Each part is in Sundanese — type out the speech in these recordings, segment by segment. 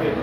Jadi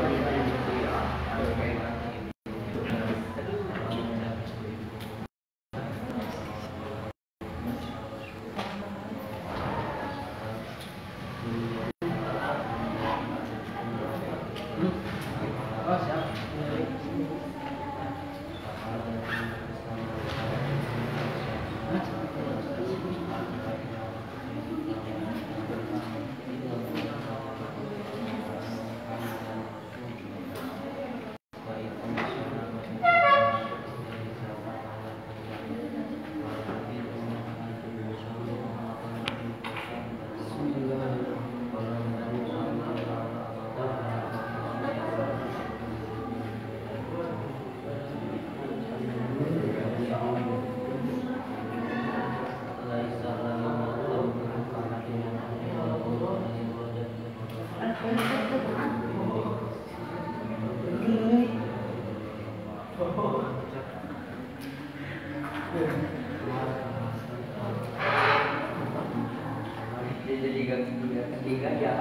tiga ya.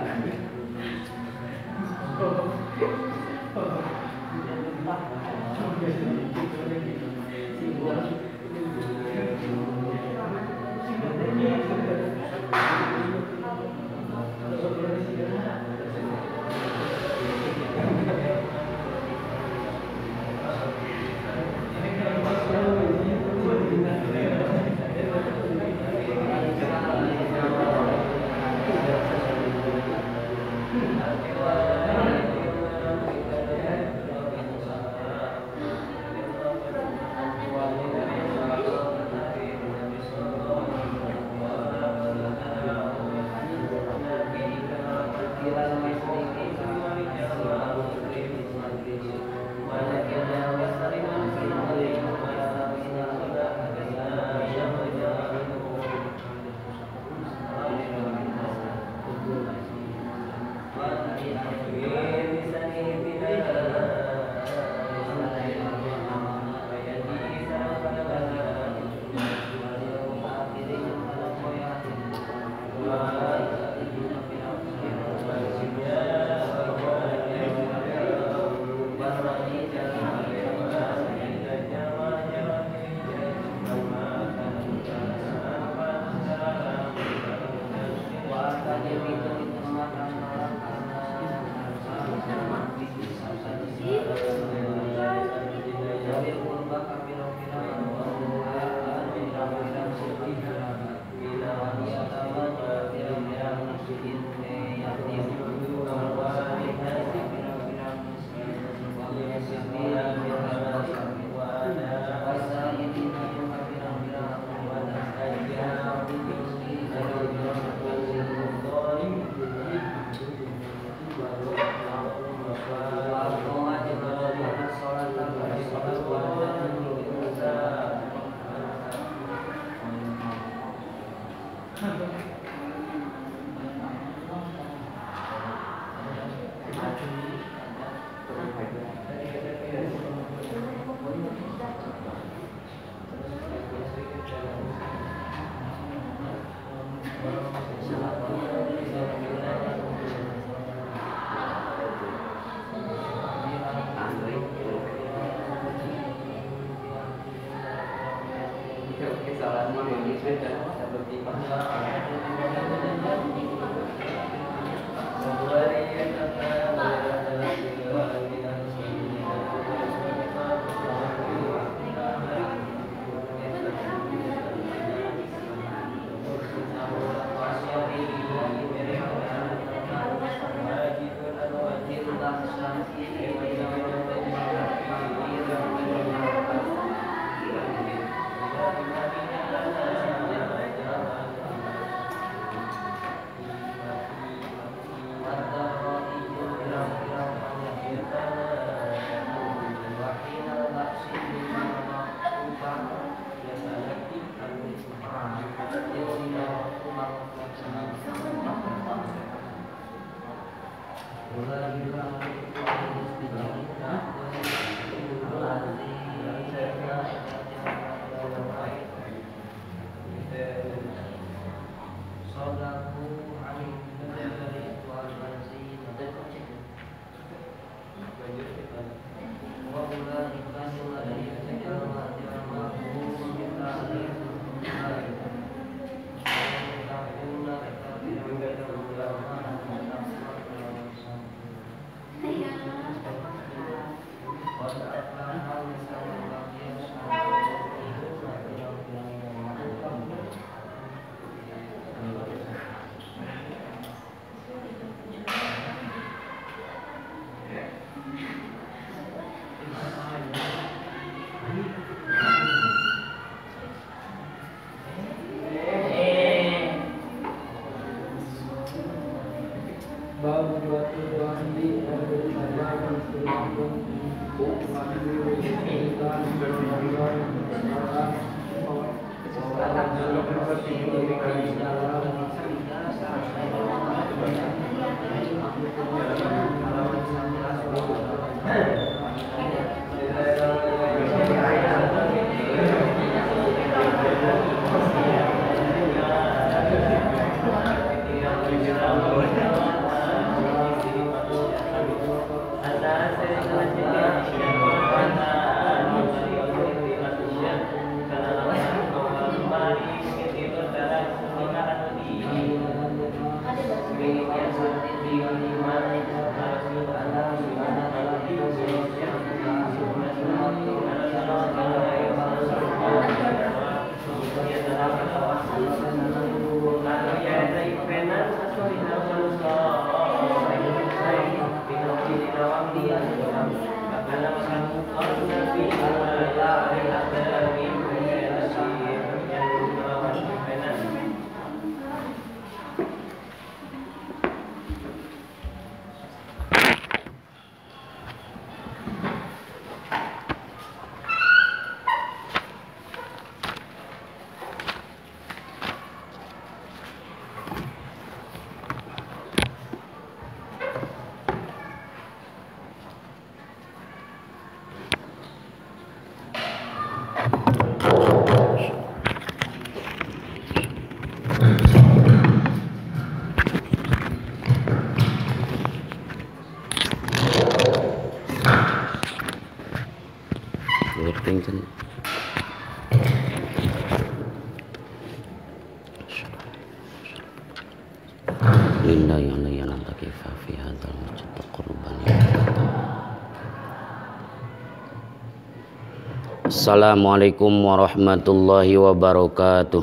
Assalamualaikum warahmatullahi wabarakatuh.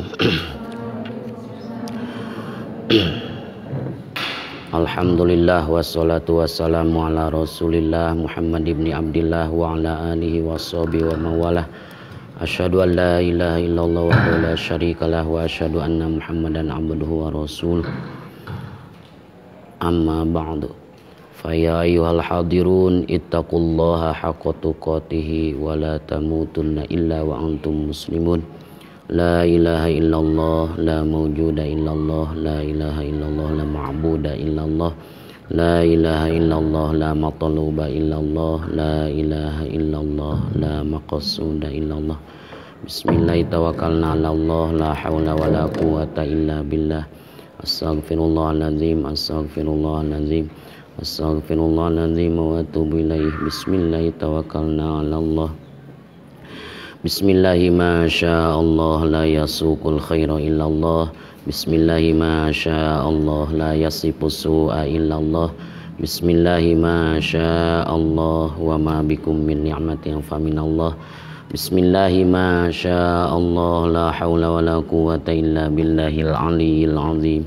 Alhamdulillah wassalatu wassalamu ala rasulillah Muhammad ibni Abdillah wa ala alihi washabihi wa mawalah. Asyhadu an la ilaha illallah wahdahu la syarikalah wa asyhadu anna Muhammadan abduhu wa rasuluh. Amma ba'du. Fa ya ayyuhal hadirun ittaqullaha haqqa tuqatih wa la tamutunna illa wa antum muslimun. La ilaha illallah, la mawjuda illallah, la ilaha illallah, la ma'buda illallah, la ilaha illallah, la matluba illallah, la ilaha illallah, la maqsuda illallah. Bismillah tawakkalna ala Allah, la hawla wa la quwata illa billah. Astaghfirullahalazim, astaghfirullahalazim, astaghfirullahalazim wa atubu ilaih. Bismillah tawakkalna ala Allah. Bismillahi ma sya'allah la yasuqul khaira illallah. Bismillahi ma sya'allah la yasifus su'a illallah. Bismillahi ma sya'allah wa ma bikum min ni'matin faminallah. Bismillahi ma sya'allah la haula wa la quwata illa billahil aliyyil azim.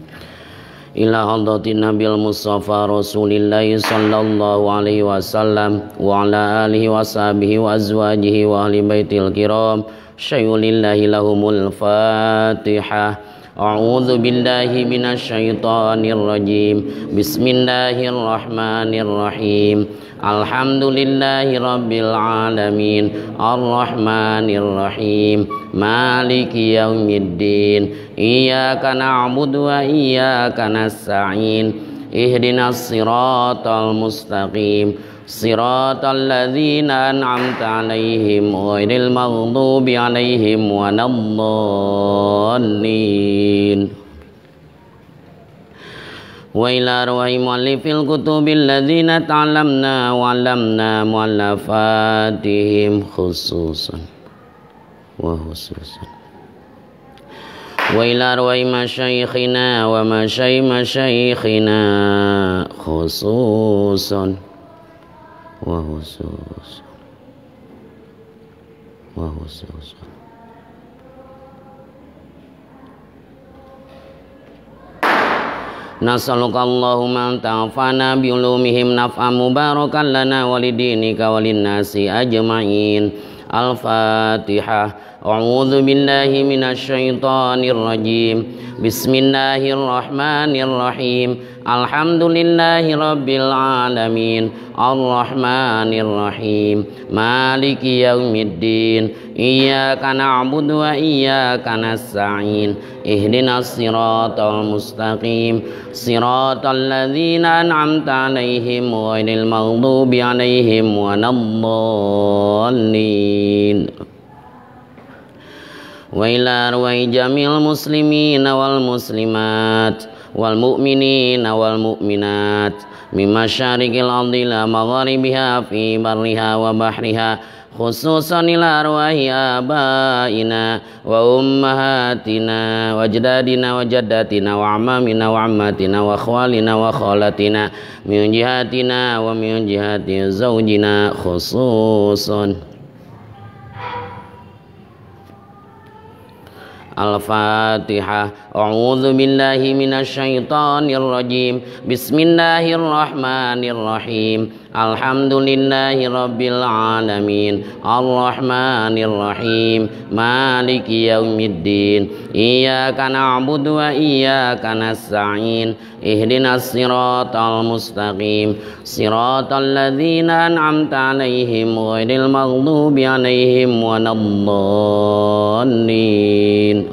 Ila hadratin Nabil Mustafa Rasulillahi sallallahu alaihi wasallam wa ala alihi wa sahbihi wa azwajihi wa ahli baitil kiram. Syai'ulillahi lahumul Fatihah. A'udzu billahi minasyaitonir rajim. Bismillahirrahmanirrahim. Alhamdulillahi rabbil alamin. Arrahmanir rahim. Maliki yaumiddin. Iyyaka na'budu wa iyyaka nasta'in. Ihdinas siratal mustaqim. Siratal ladzina an'amta 'alaihim ghairil maghdubi 'alaihim waladdallin. Wa ila arwahi mu'allifil kutubil ladzina ta'allamna wa 'allamna mu'allafatihim khususan wa khususan. Wa ila arwahi masyayikhina wa masyayikhina khususan wa khususan. Wa huwa. Nas'aluka Allahumma an ta'fana bi ulumihim naf'an mubarakan lana wa lidinika wa linnasi ajma'in. Al-Fatihah. A'udzu billahi minasyaitonir rajim. Bismillahirrahmanirrahim. Alhamdulillahi rabbil alamin. Arrahmanir rahim. Maliki yaumiddin. Iyyaka na'budu wa iyyaka nasta'in. Ihdinas siratal mustaqim. Siratal ladzina an'amta 'alaihim ghairil maghdubi 'alaihim waladdallin. Wa ila arwahi jamil muslimina wal muslimat wal mu'minina wal mu'minat min masyariqil ardi ila magharibiha fi barriha wa bahriha khususan ila arwahi abaina wa ummahatina wa ajdadina wa jaddatina wa amamina wa ammatina wa khawalina wa khalatina min jihatina wa min jihati zawjina khususan. Al-Fatihah. A'udzu billahi minasyaitonir rajim. Bismillahirrahmanirrahim. Alhamdulillahi rabbil alamin. Arrahmanir rahim. Maliki yaumiddin. Iyyaka na'budu wa iyyaka nasta'in. Ihdinas siratal mustaqim. Siratal ladzina an'amta 'alaihim ghairil maghdubi 'alaihim waladdallin.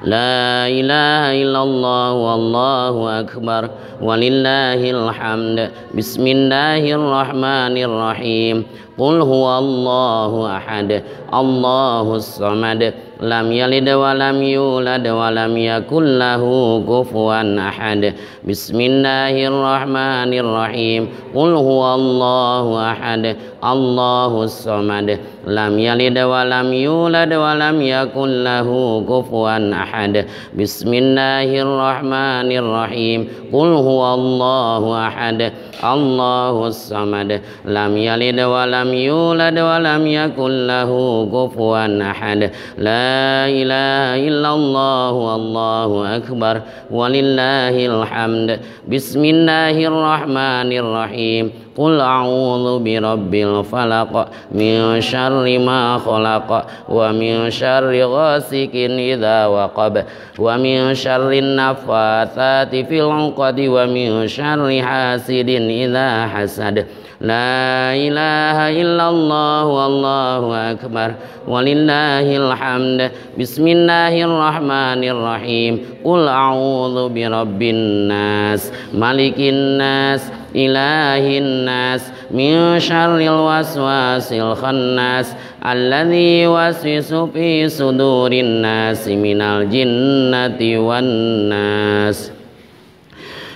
La ilaha illallah wallahu akbar walillahil hamd. Bismillahirrahmanirrahim. Qul huwallahu ahad, Allahus samad, lam yalid wa lam yulad wa lam yakul lahu kufuwan ahad. Bismillahirrahmanirrahim. Qul huwallahu ahad, Allahus samad, lam yalid wa lam yulad wa lam yakul lahu kufuwan ahad. Bismillahirrahmanirrahim. Qul huwallahu ahad, Allahus samad, lam yalid wa lam yulad wa lam yakul lahu kufuwan ahad. La ilaha illallah wallahu akbar walillahil hamd. Bismillahirrahmanirrahim. Qul a'udzu birabbil falaq min syarri ma khalaq wa min syarri ghasikin idza waqab wa min syarri naffatsati fil 'uqad wa min syarri hasidin idza hasad. La ilaha illallah wallahu akbar walillahil hamd. Bismillahirrahmanirrahim. Qul a'udzu birabbin nas, malikin nas, ilahin nas, min syarril waswasil khannas alladzi yuwaswisu fi sudurin nas minal jinnati wan nas.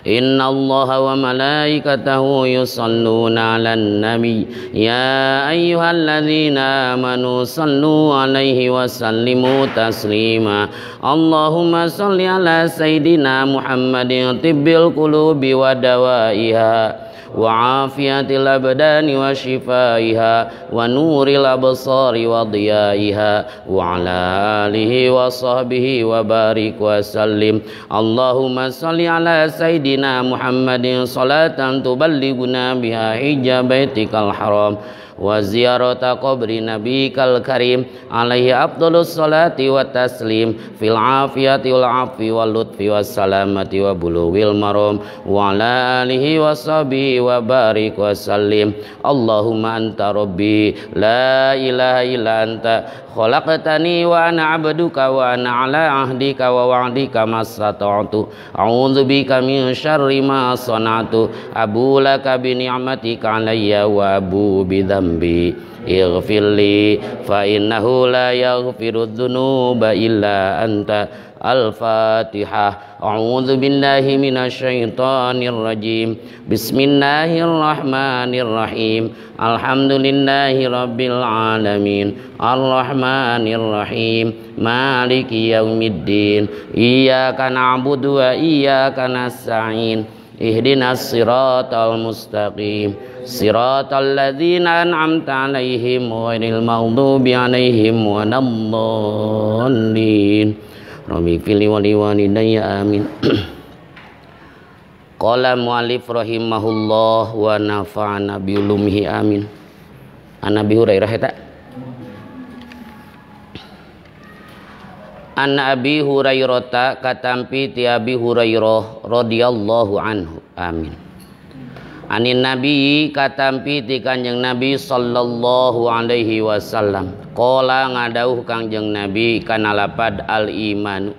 Inna allaha wa malaikatahu yusalluna 'alan nabi ya ayyuhalladzina amanu sallu 'alaihi wa sallimu taslima. Allahumma salli ala sayyidina Muhammadin tibbil qulubi wa dawaiha wa afiyatil abdani wa shifaiha wa nuril absari wa diyaiha wa ala alihi wa sahbihi wa barik wa sallim. Allahumma salli ala sayyidina Muhammadin salatan tuballighuna biha hijja baitikal haram wa ziyarata qabri nabikal karim alaihi afdhalus salati wa taslim fil afiyati wal afwi wal lutfi was salamati wa bulughil maram wa ala alihi wa sahbihi wa barik wa sallim. Allahumma anta rabbi la ilaha illa anta khalaqtani wa ana 'abduka wa ana 'ala 'ahdika wa wa'dika mastata'tu a'udzu bika min syarri ma sana'tu abu laka bi ni'matika 'alayya wa abu bi dzambi ighfir li fa innahu la yaghfiru dzunuba illa anta. Al-Fatihah. A'udzu billahi minasyaitonir rajim. Bismillahirrahmanirrahim. Alhamdulillahi rabbil alamin. Arrahmanir rahim. Maliki yaumiddin. Iyyaka na'budu wa iyyaka nasta'in. Ihdinas siratal mustaqim siratal ladzina an'amta 'alaihim ghairil maghdubi 'alaihim waladdallin. Rabbi ighfirli wa liwalidayya amin. Qala mu'allif rahimahullah wa nafa'ana bi ulumihi amin. An Abi Hurairah eta. An Abi Hurairah katampi ti Abi Hurairah radhiyallahu anhu amin. Anin Nabi katampi ti Kanjeng Nabi sallallahu alaihi wasallam. Qala ngadauh Kanjeng Nabi kana lapad al imanu.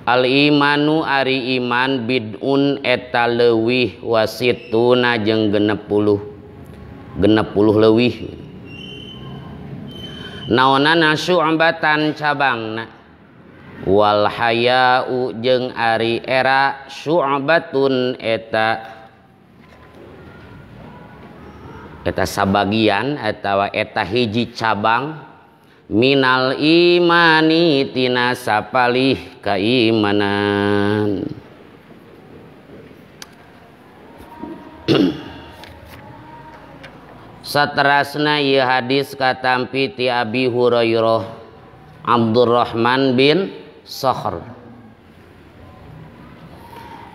Al imanu ari iman bid'un eta leuwih wasituna jeung 60. 60 leuwih. Naonana syu'batan cabangna. Wal haya'u jeung ari era syu'batun eta eta sabagian atawa eta hiji cabang minal imani tina sapalih keimanan. Saterasna ieu hadis katampi ti Abi Hurairah Abdurrahman bin Sakhr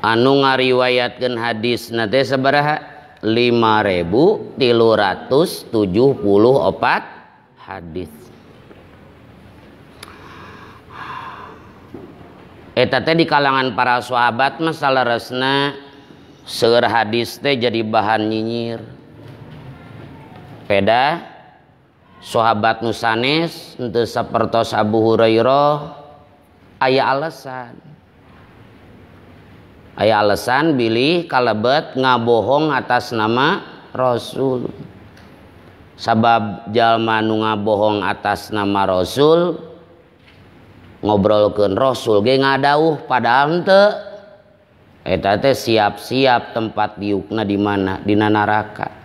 anu ngariwayatkeun hadisna teh sabaraha 5374 hadis. Eta teh di kalangan para sahabat mah saleresna seueur hadis teh jadi bahan nyinyir. Peda sahabat nu sanes henteu sapertos Abu Hurairah aya alasan. Aya alasan bilih kalebet ngabohong atas nama Rasul. Sabab jalma nu ngabohong atas nama Rasul ngobrolkeun Rasul ge ngadauh padahal henteu. Eta teh siap-siap tempat diukna di mana? Dina neraka.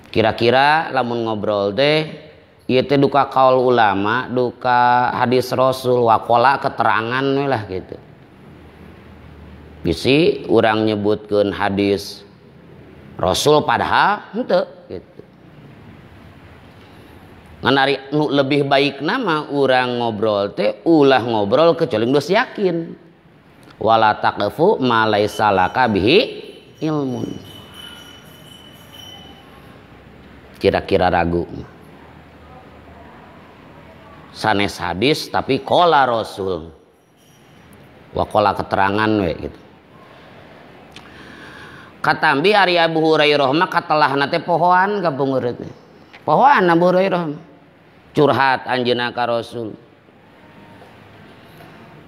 Kira-kira lamun ngobrol teh ieu teh duka kaul ulama, duka hadis Rasul, wakola keterangan we lah gitu. Bisi urang nyebutkeun hadis Rasul padahal henteu gitu. Ngan ari nu lebih baik nama urang ngobrol teh ulah ngobrol kecuali geus yakin. Wala taqfu ma laisa laka bihi ilmun. Kira-kira ragu. Sanes hadis tapi kola Rasul. Wakola keterangan we gitu. Katambi ari Abu Hurairah mah katelahna teh pohoan ka pungeureut teh. Pohoan Abu Hurairah curhat anjeunna ka Rasul.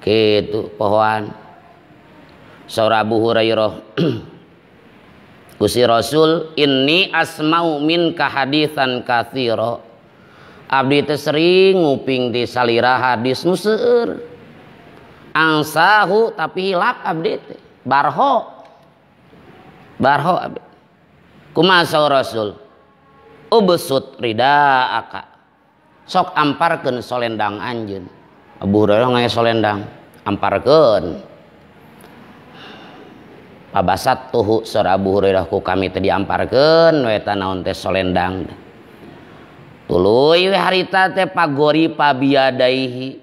Kitu pohoan. Saur Abu Hurairah Gusti Rasul inni asma'u minka haditsan katsira. Abdi teh sering nguping di salira hadis nu seueur. Angsahu tapi hilap abdi teh. Barho. Barho abdi. Kumaha saur Rasul? Ubsut ridaaka. Sok amparkeun solendang anjeun. Abu Hurairah ngaya solendang, amparkeun. Pabasat tuhu saur Abu Hurairah ku kami teh diamparkeun we eta naon teh solendang. Tuluy we harita teh pagori pabiadaihi.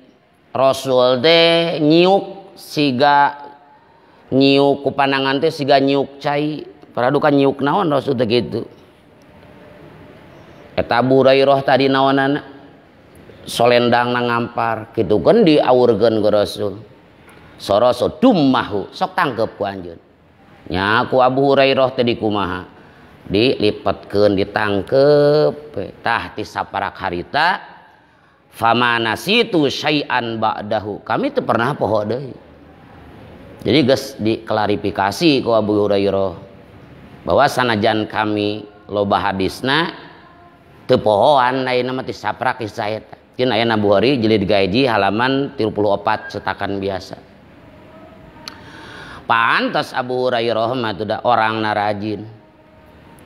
Rasul teh nyiuk siga nyiuk ku panangan teh siga nyiuk cai. Paraduka nyiuk naon Rasul teh kitu. Eta Abu Hurairah tadi naonana solendang na ngampar kitu kan diaurkeun ku Rasul. Soroso dummahu sok tangkep ku anjeun. Nya ku Abu Hurairah teh dikumaha dilipetkeun ditangkep tah ti saparak harita fama nasitu syai'an ba'dahu kami teu pernah poho deui. Jadi geus diklarifikasi ku Abu Hurairah bahwa sanajan kami loba hadisna teu pohoan ayeuna mah ti saprak kisah eta. Cenah aya Bukhari jilid gaji halaman 34 cetakan biasa. Pantas Abu Hurairah mah teu da orangna rajin.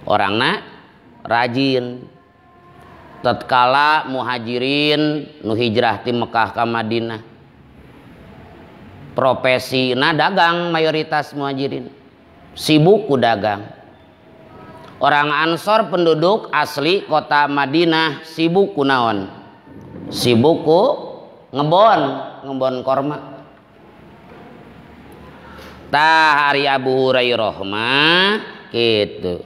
Orangna rajin. Tatkala muhajirin nu hijrah ti Mekah ka Madinah. Profesina dagang mayoritas muhajirin. Sibuk ku dagang. Orang Ansor penduduk asli kota Madinah sibuk ku naon? Sibuk ku ngebon, ngebon korma. Tah ari Abu Hurairah mah kitu.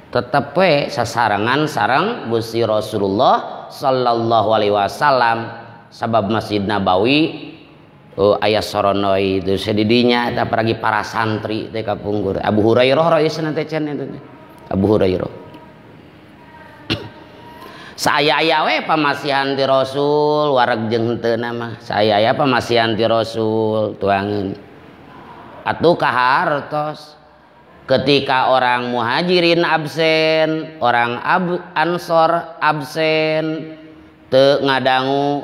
Tetep we sasarengan sareng Gusti Rasulullah sallallahu alaihi wasallam sabab Masjid Nabawi aya soronoi itu sedidinya eta paragi para santri teh kapungkur. Abu Hurairah raisna teh cenah eta teh. Abu Hurairah. Saaya-aya we pamasihan ti Rasul wareg jeung henteu mah. Saaya-aya pamasihan ti Rasul tuangeun. Atuh kahartos ketika orang Muhajirin absen, orang Ansor absen teu ngadangu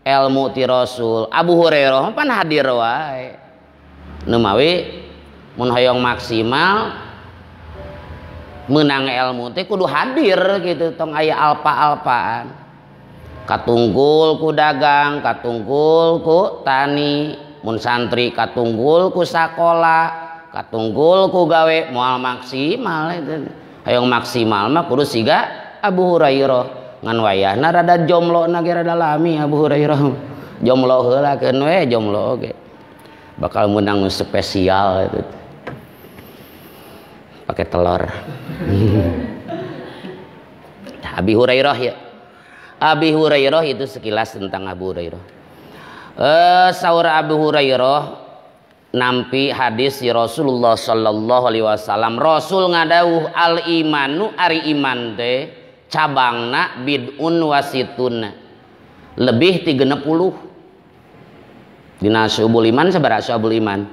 ilmu ti Rasul. Abu Hurairah pan hadir wae. Nu mawi mun hoyong maksimal menang ilmu teh kudu hadir gitu, tong aya alpa-alpaan. Katunggul ku dagang, katunggul ku tani, mun santri katunggul ku sakola, katunggul ku gawe, moal maksimal eta. Hoyong maksimal mah kudu siga Abu Hurairah. Ngan wayahna rada jomblo na ge rada lami Abu Hurairah. Jomblo heula keun we jomblo oge. Bakal menang nu spesial eta. Pakai telur. Abi Hurairah ya. Abi Hurairah itu sekilas tentang Abu Hurairah. Saur Abu Hurairah nampi hadis si Rasulullah sallallahu alaihi wasallam. Rasul ngadawuh al imanu ari iman teh cabangna bid'un wasituna lebih 30. Dina syu'bul iman sabaraha syu'bul iman?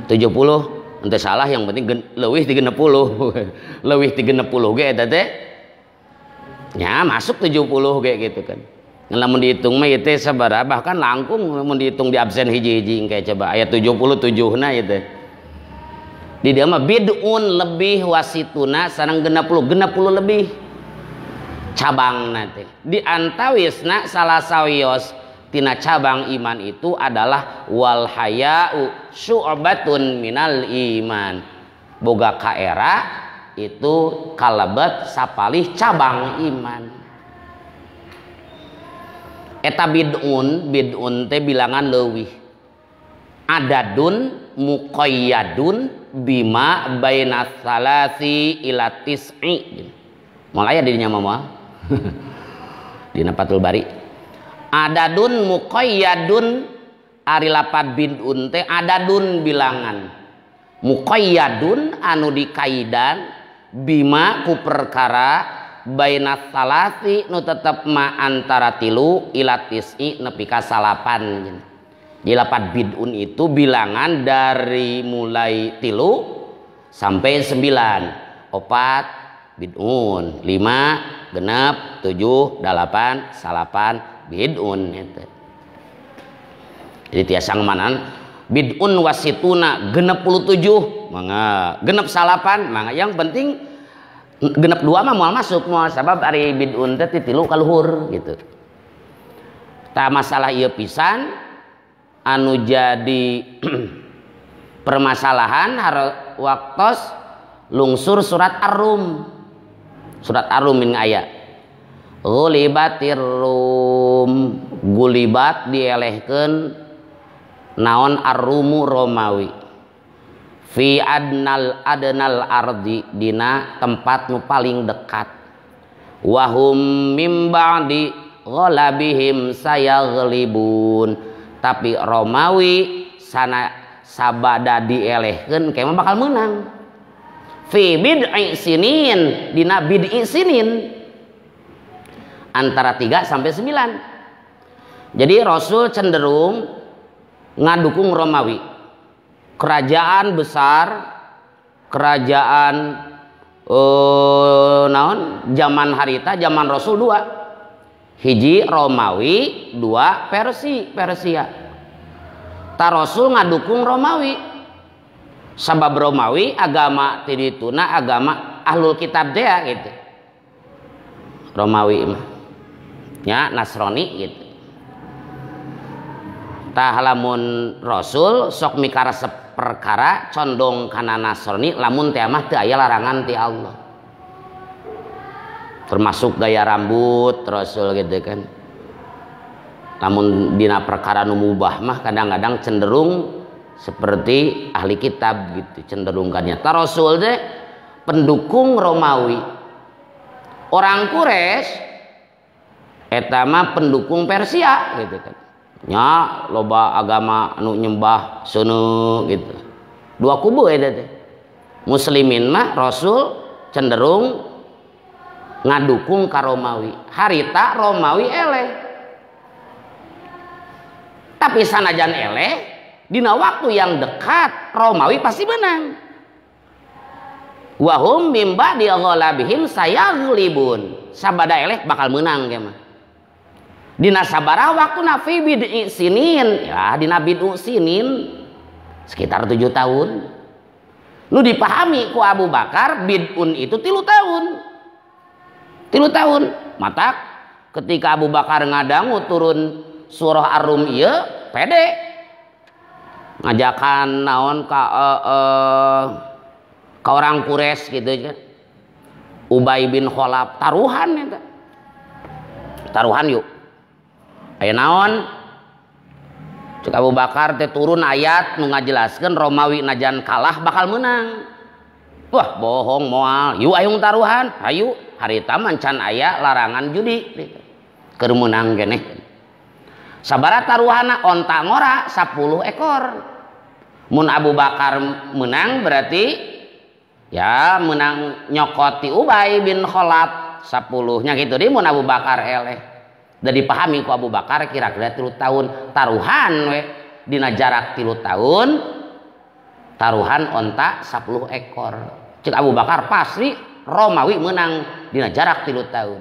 70. Ente salah, yang penting leuwih 30. Leuwih 30 ge eta teh nya masuk 70 ge gitu kan. Lamun dihitung mah ieu teh sabaraha, bahkan langkung lamun dihitung di absen hiji-hiji engke coba aya 77 na ieu teh. Di dieu mah bid'un lebih wasituna sareng 60, 60 lebih cabangna teh. Di antawisna salah sawios tina cabang iman itu adalah wal haya'u syu'batun minal iman. Boga kaera itu kalebet sapalih cabang iman. Eta bid'un, bid'un teh bilangan leuwih. Adadun muqayyadun bima bainas salasi ila tis'i. Moal aya di dinya mah moal. Dina Fathul Bari. Adadun muqayyadun ari lapad bid'un teh adadun bilangan. Muqayyadun anu dikaidan bima ku perkara bainas salasi nu tetep ma antara tilu ila tis'i nepi ka salapan. Jadi lapad bid'un itu bilangan dari mulai tilu sampai 9. Opat bid'un, 5, genep, 7, 8, salapan bid'un eta. Jadi tiasa ngemanan bid'un wasituna 67 mangga, genep salapan mangga, yang penting genep 2 mah moal masuk moal sabab ari bid'un teh ti tilu ka luhur gitu. Tah masalah ieu pisan anu jadi permasalahan waktos lungsur surat Ar-Rum. Surat Ar-Rum ini aya ghulibatir Rum, gulibat dielehkeun naon Ar-Rumu Romawi fi adnal adnal ardi dina tempat nu paling dekat, wahum mim ba'di ghalabihim sayaghlibun. Tapi Romawi sana sabada dielehkeun kemah bakal menang. Fi bid'i sinin, dina bid'i sinin antara 3 sampai 9. Jadi Rasul cenderung ngadukung Romawi. Kerajaan besar, kerajaan naon zaman harita zaman Rasul 2. Hiji Romawi, 2 Persia. Ta Rasul ngadukung Romawi. Sabab Romawi agama tidituna agama ahlul kitab teh gitu. Romawi mah nya Nasrani gitu. Tah lamun Rasul sok mikaresep perkara condong kana Nasrani lamun teh mah teu aya larangan ti Allah. Termasuk gaya rambut Rasul gitu kan. Lamun dina perkara nu mubah mah kadang-kadang cenderung seperti ahli kitab gitu cenderungkannya. Ta Rasul teh pendukung Romawi. Orang Quraisy eta mah pendukung Persia gitu kan. Nya loba agama anu nyembah seuneu gitu. Dua kubu eta teh. Muslimin mah Rasul cenderung ngadukung ka Romawi. Harita Romawi eleh. Tapi sanajan eleh dina waktu yang dekat Romawi pasti menang. Wahum mimba di ghalabihim sayaghlibun. Sabada eleh bakal menang ge mah. Dina sabara waktu nafi bid'i sinin, ya dina bid'u sinin sekitar 7 tahun. Nu dipahami ku Abu Bakar bid'un itu 3 tahun. 3 tahun. Matak ketika Abu Bakar ngadangu turun surah Ar-Rum ieu pede ngajakan naon ka ka orang Quraisy gitu kan. Ubay bin Khalaf taruhan eta. Taruhan yuk. Aya naon? Cek Abu Bakar teh turun ayat nu ngajelaskeun Romawi najan kalah bakal menang. Wah, bohong moal. Yuk ayung taruhan. Hayu harita mah can aya larangan judi gitu. Keur meunang keneh. Sabaraha taruhanna onta ngora 10 ekor. Mun Abu Bakar menang berarti ya menang nyokot ti Ubay bin Khalaf 10-nya gitu deui mun Abu Bakar eleh. Da dipahami ku Abu Bakar kira-kira 3 tahun taruhan we dina jarak 3 tahun taruhan onta 10 ekor. Cek Abu Bakar pasti Romawi menang dina jarak 3 tahun.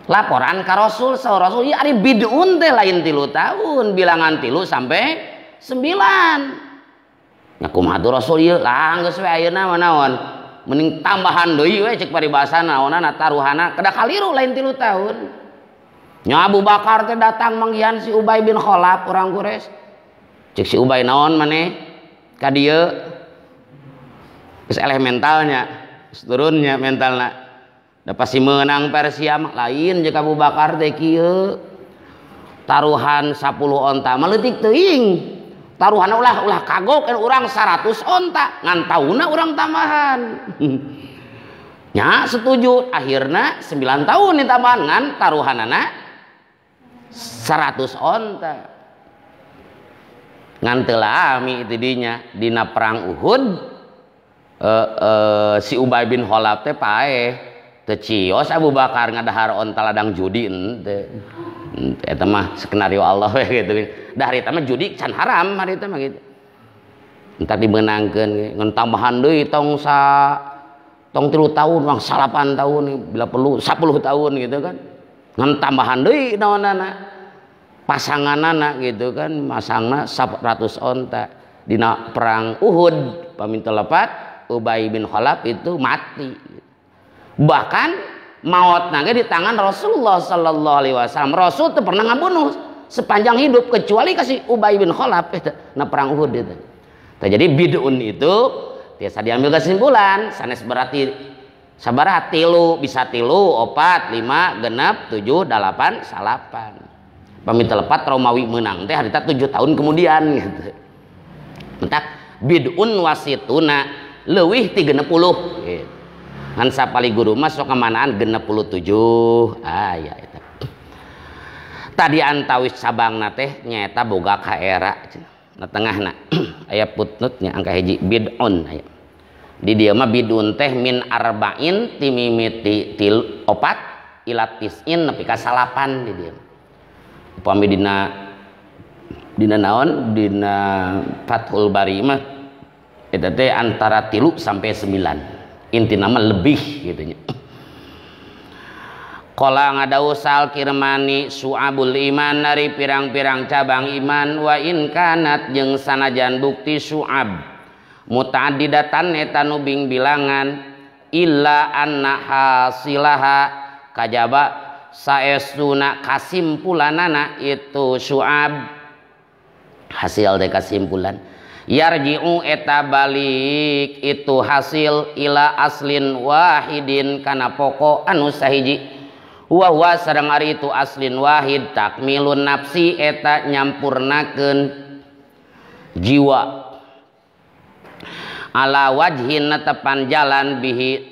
Laporan ka Rasul, saur Rasul, ya ari bid'un teh lain 3 tahun, bilangan 3 sampai 9. Nya kumaha tuh Rasul ieu? Lah geus we ayeuna mah naon? Mending tambahan deui we cek paribasa naonana taruhana kedah kaliru lain 3 tahun. Nya Abu Bakar teh datang manggihan si Ubay bin Khalaf orang Quraisy. Cek si Ubay naon maneh ka dieu? Geus eleh mentalnya, geus turunnya mentalna. Da pasti menang Persia mah lain jeung Abu Bakar teh kieu. Taruhan 10 onta mah leutik teuing. Taruhan ulah kagok kan urang 100 onta ngan tauna urang tambahan. Nya setuju akhirna 9 tahun ditambahan ngan taruhanana 100 onta. Ngan teu lami itu dinya dina perang Uhud si Ubay bin Khalaf teh paeh teu cios Abu Bakar ngadahar onta ladang judi henteu. Eta mah skenario Allah we gitu. Dah harita mah judi can haram harita mah gitu. Entar dimeunangkeun ngan tambahan deui tong sa tong 3 tahun, wang 8 tahun bila perlu 10 tahun gitu kan. Ngan tambahan deui naonana pasanganana gitu kan, masangna 100 onta. Dina perang Uhud paminta lepat Ubay bin Khalaf itu mati. Bahkan maut nangge di tangan Rasulullah sallallahu alaihi wasallam. Rasul teu pernah ngabunuh sepanjang hidup kecuali kasih Ubay bin Khalaf eta na perang Uhud itu. Tah jadi bid'un itu tiasa diambil kesimpulan sanes berarti sabaraha 3 bisa 3 4 5 6 7 8 9. Pamit lepat Romawi menang teh harita 7 tahun kemudian gitu. Entak bid'un wasituna leuwih ti 60 gitu. Ngan sapali guru mah sok kamanaan 67. Ah ya eta. Tadi antawis cabangna teh nyaeta boga ka era cenah. Na tengahna aya footnote-nya angka 1 bid'un aya. Di dieu mah bid'un teh min arba'in ti mimiti til 4 ila tis'in nepi ka 9 di dieu. Upami dina naon dina Fathul Bari mah eta teh antara 3 sampai 9. Inti nama lebih gitu nya. Qala ngadau sal kirmani su'abul iman dari pirang-pirang cabang iman wa in kanat jeung sanajan bukti su'ab muta'addidatan eta nu bing bilangan illa anna hasilaha kajaba saestuna kasimpulanana itu su'ab Hasil teh kesimpulan yarji'u eta balik itu hasil ila aslin wahidin kana pokok anu sahiji wa huwa sareng ari itu aslin wahid takmilun nafsi eta nyampurnakeun jiwa ala wajhin netepan jalan bihi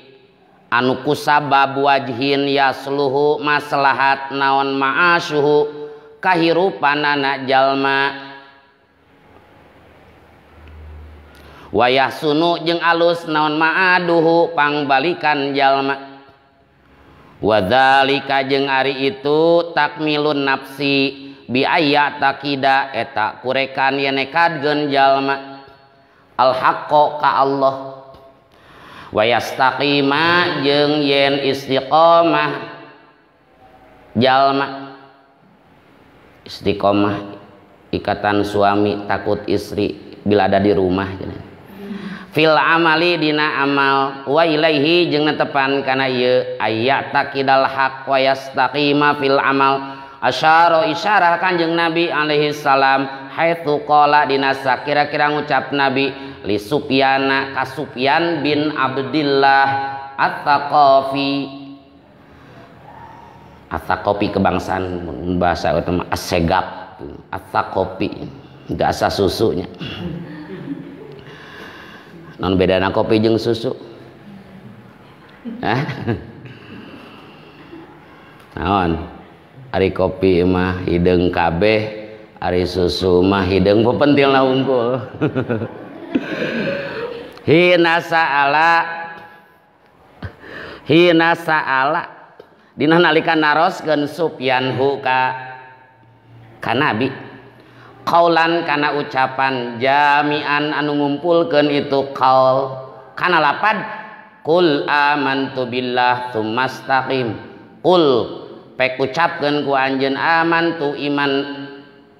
anu kusabab wajhin yasluhu maslahat naon ma'asuhu kahirupanana jalma wayah sunu jeung alus naon ma'aduhu pangbalikan jalma wadzalika jeung ari itu takmilun nafsi bi ayat takida eta kurekan yen nekadkeun jalma al haqqo ka Allah wayastaqima jeung yen istiqomah jalma istiqomah ikatan suami takut istri bila ada di rumah fil amali dina amal wa ilaihi jeung netepan kana ieu ayat takidal haq wa yastaqima fil amal asyara isyarah kanjeng Nabi alaihi salam haitsu qala dina sakira-kira ngucap Nabi li Sufyana ka Sufyan bin Abdillah Ats-Tsaqafi. Ats-Tsaqafi kebangsaan bahasa utama Assegaf Ats-Tsaqafi enggak asa susunya. Non bedana kopi jeung susu. Hah? Naon? Ari kopi mah hideung kabeh, ari susu mah hideung pepentilna unggul. Hina sa'ala dina nalika naroskeun Sufyan hu ka Nabi qaulan kana ucapan jami'an anu ngumpulkeun itu qaul kana lapad qul amantu billah tsumastaqim qul pek ucapkeun ku anjeun amantu iman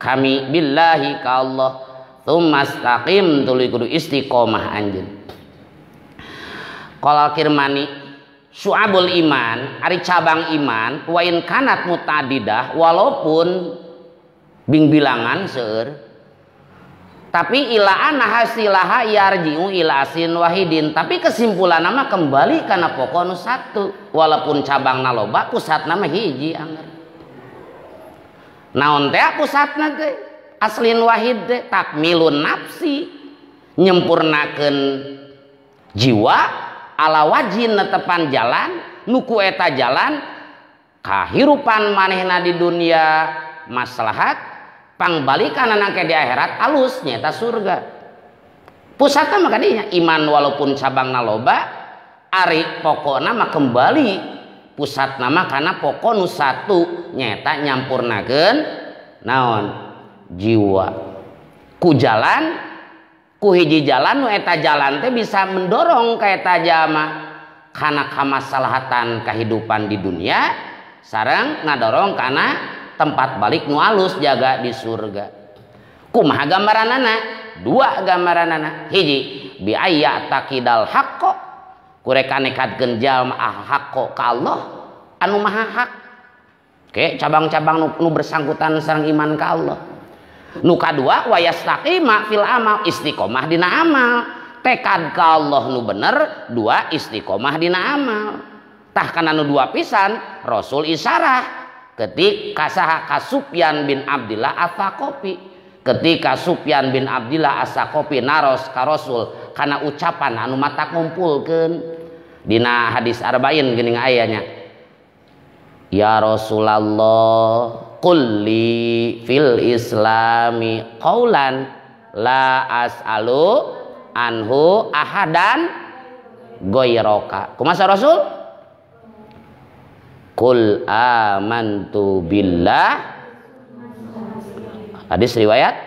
kami billahi ka Allah tsumastaqim tuluy kudu istiqomah anjeun. Qala Kirmani syu'abul iman ari cabang iman wa in kanat mutadidah walaupun bingbilangan seueur tapi ila anna hasilaha yarji'u ila asin wahidin tapi kesimpulan nama kembali kana pokok nu satu walaupun cabangna loba pusatna mah hiji anger naon teh pusatna teh aslin wahid teh takmilun nafsi nyempurnakeun jiwa ala wajin netepan jalan nu ku eta jalan kahirupan manehna di dunia maslahat pangbalikan anake di akhirat alus nyata surga. Pusatna mah kadinya iman walaupun cabangna loba ari pokokna mah kembali pusatna mah kana pokok nu satu nyata nyampurnakeun naon jiwa ku jalan ku hiji jalan nu eta jalan teh bisa mendorong ka eta jalma kana kamaslahatan kahidupan di dunia sareng ngadorong kana tempat balik nu alus jaga di surga. Kumaha gambaranana? Dua gambaranana. Hiji bi ayya taqidal haqqo kureka nekadkeun jalma haqqo ka Allah anu maha hak. Oke, cabang-cabang nu bersangkutan sareng iman ka Allah. Nu kadua wa yastaqima fil amal istiqomah dina amal. Tekad ka Allah nu bener, dua istiqomah dina amal. Tah kana nu dua pisan Rasul isyarah ketika saha ka Sufyan bin Abdillah Ats-Tsaqafi. Ketika Sufyan bin Abdillah Ats-Tsaqafi naros ka Rasul kana ucapan anu mata ngumpulkeun dina hadis arba'in geuning aya nya ya Rasulullah qulli fil islami qaulan la as'alu anhu ahadan ghairaka. Kumaha Rasul? Qul amantu billah. Hadis riwayat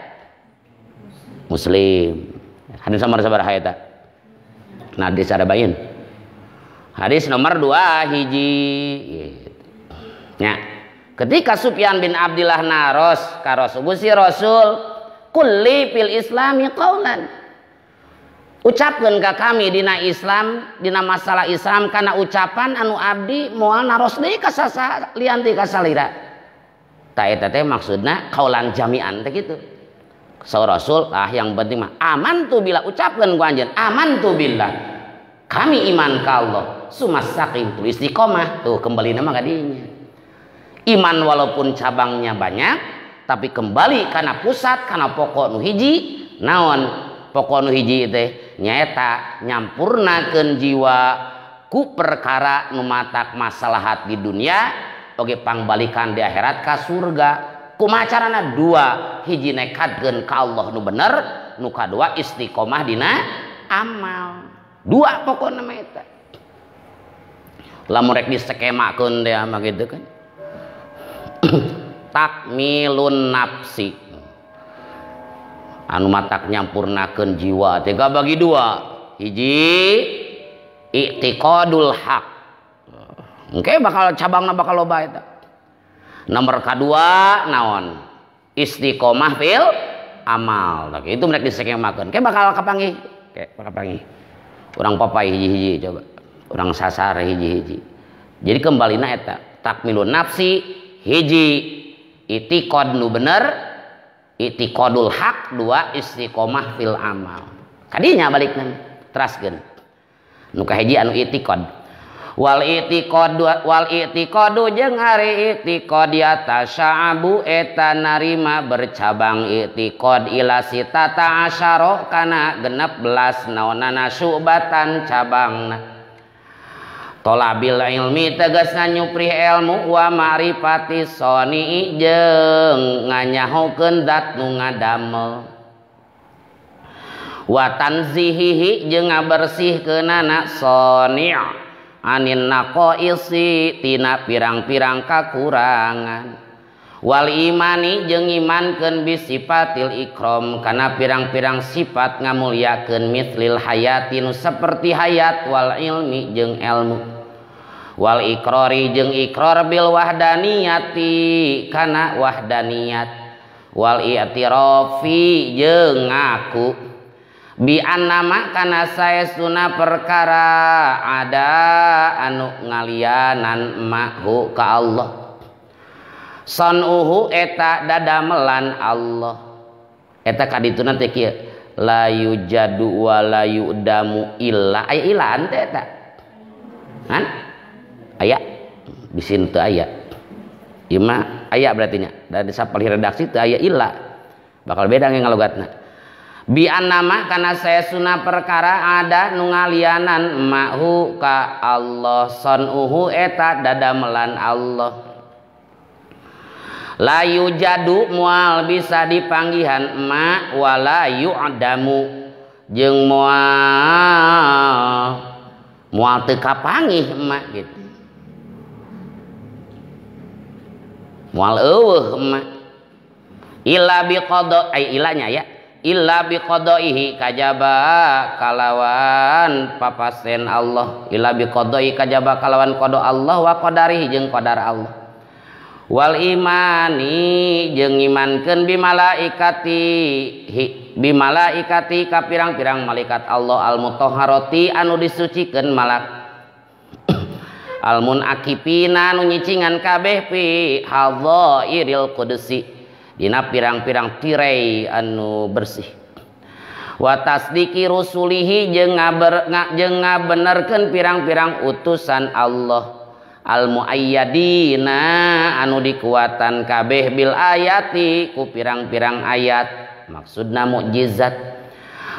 Muslim. Hadis nomor sabaraha eta? Nah, hadis arba'in. Hadis nomor 2 hiji. Nya. Ketika Sufyan bin Abdillah naros ka Rasul, Gusti Rasul, kulli fil islami qaulan. Ucapkeun ka kami dina Islam, dina masalah Islam kana ucapan anu abdi moal naros deui ka sasa lian ti ka salira. Ta eta teh maksudna kaulan jami'an teh kitu. Saur Rasul, ah yang penting mah amantu billah, ucapkeun ku anjeun amantu billah. Kami iman ka Allah, sumasaqim tu istiqomah. Tuh kembali nama kadinya. Iman walaupun cabangnya banyak, tapi kembali kana pusat, kana pokok nu hiji, naon? Pokok nu hiji teh nyaeta nyampurnakeun jiwa ku perkara nu matak maslahat di dunia oge pangbalikan di akhirat ka surga. Kumaha carana? Dua, hiji nekadkeun ka Allah nu bener, nu kadua istiqomah dina amal. Dua pokokna mah eta. Lamun rek diskemakeun teh mah kitu kan. Takmilun nafsi anu matak nyampurnakeun jiwa teh bagi dua, hiji i'tiqadul haq, engke bakal cabangna bakal loba eta. Nomor kadua naon? Istiqomah fil amal. Tah itu mereka diskemakeun ke bakal kapanggih, ke bakal kapanggih. Urang papai hiji-hiji coba, urang sasar hiji-hiji. Jadi kembalina eta takmilun nafsi hiji i'tiqad nu bener, i'tiqadul haq, dua istiqomah fil amal. Kadinya balikna teraskeun. Nu kahiji anu i'tiqad. Wal i'tiqadu jeung ari i'tiqad yatasya'abu eta narima bercabang i'tiqad ila sitata asyara kana 16 naonana syu'batan cabangna. Tolabil ilmi tegasna nyuprih ilmu wa ma'rifati soni jeung nganyahokeun zat nu ngadamel. Wa tanzihihi jeung ngabersihkeunana soni' anin naqaisi tina pirang-pirang kakurangan. Wal imani jeung imankeun bisifatil ikram kana pirang-pirang sifat ngamulyakeun mislil hayati nu saperti hayat wal ilmi jeung ilmu. Wal ikrori jeung ikrar bil wahdaniyati kana wahdaniyat. Wal i'tirafi jeung ngaku bi annama kana saestuna perkara ada anu ngalianan mahu ka Allah. Sanuhu eta dadamelan Allah. Eta kadituna teh kieu, la yujadu wa la yudamu illa aya ilan teh eta. Kan? Aya bisin teu aya. Ieu mah aya berarti nya. Dari sapalih redaksi teu aya illa. Bakal beda nge ngalogatna. Bi annama kana saestuna perkara ada nu ngalianan mahu ka Allah, sanuhu eta dadamelan Allah. La yujadu mual bisa dipanggihan ma wala yu'damu jeung moal teu kapanggih ma gitu. Moal eueuh ma illa biqada ai ilanya ya, illa biqadaihi kajaba kalawan papasen Allah, illa biqadai kajaba kalawan qada Allah wa qadarihi jeung qadar Allah. Wal imani jeung imankeun bimalaikati bimalaikati ka pirang-pirang malaikat Allah al mutahharati anu disucikeun malak al munakipina anu nyicingan kabeh fi hadzairil qudsi dina pirang-pirang tirai anu bersih. Wa tasdiqi rusulihi jeung ngabenerkeun pirang-pirang utusan Allah al muayyadina anu dikuatan kabeh bil ayati ku pirang-pirang ayat, maksudna mukjizat.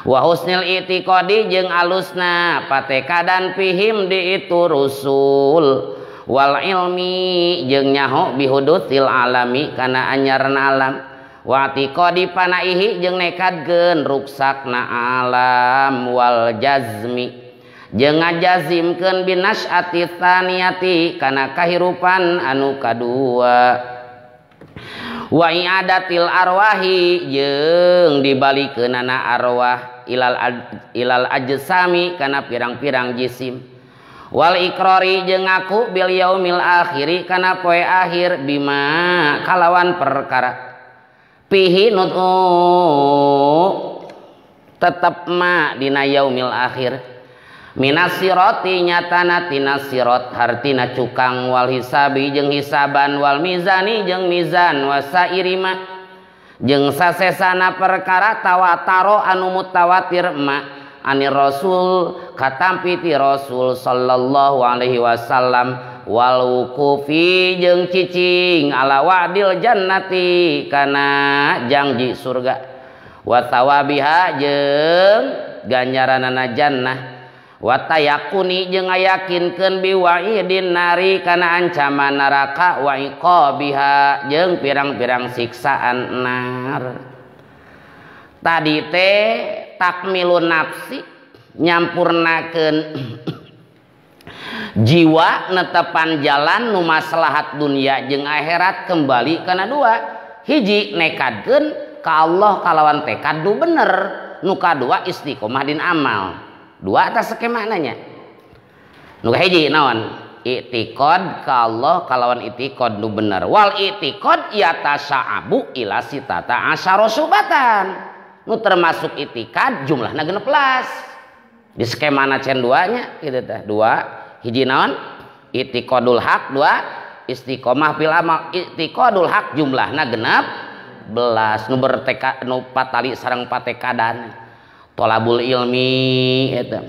Wa husnil i'tiqadi jeung alusna patekadan fihim di itu rusul. Wal ilmi jeung nyaho bihudutsil alami kana anyarna alam. Wa i'tiqadi panaihi jeung nekadkeun ruksakna alam. Wal jazmi jeung ngajazimkeun binas'ati tsaniyati kana kahirupan anu kadua. Wa i'adatil arwahi jeung dibalikeunana arwah ilal ajsami kana pirang-pirang jisim. Wal ikrori jeung ngaku bil yaumil akhiri kana poe akhir bima kalawan perkara pihi nutu tetep ma dina yaumil akhir. Minasiroti nyatana tina sirot hartina cukang wal hisabi jeung hisaban wal mizani jeung mizan wasairima Jeung sasesana perkara tawataro anu mutawatir ma anir rasul katampi ti rasul sallallahu alaihi wasallam wal wuqufi jeung cicing ala wa'dil jannati kana janji surga wa thawabiha jeung ganjaranana jannah wa tayaquni jeung ngayakinkeun biwa'idin nari kana ancaman neraka wa iqabiha jeung pirang-pirang siksaan nar. Tadi teh takmilun nafsi nyampurnakeun jiwa netepan jalan nu maslahat dunia jeung akhirat kembali kana dua. Hiji nekadkeun ka Allah kalawan tekad nu bener, nu kadua istiqomah din amal. Dua atas skemananya. Nu kahiji naon? I'tiqad ka Allah kalawan i'tiqad nu bener. Wal i'tiqad yatasa'abu ila sitata asyara subatan. Nu termasuk i'tiqad jumlahna 16. Di skemana cen duanya gitu teh. Dua, hiji naon? I'tiqadul haq, dua istiqomah fil amal. I'tiqadul haq jumlahna 16 nu bertekad nu patali sareng patekadan. Tolabul ilmi eta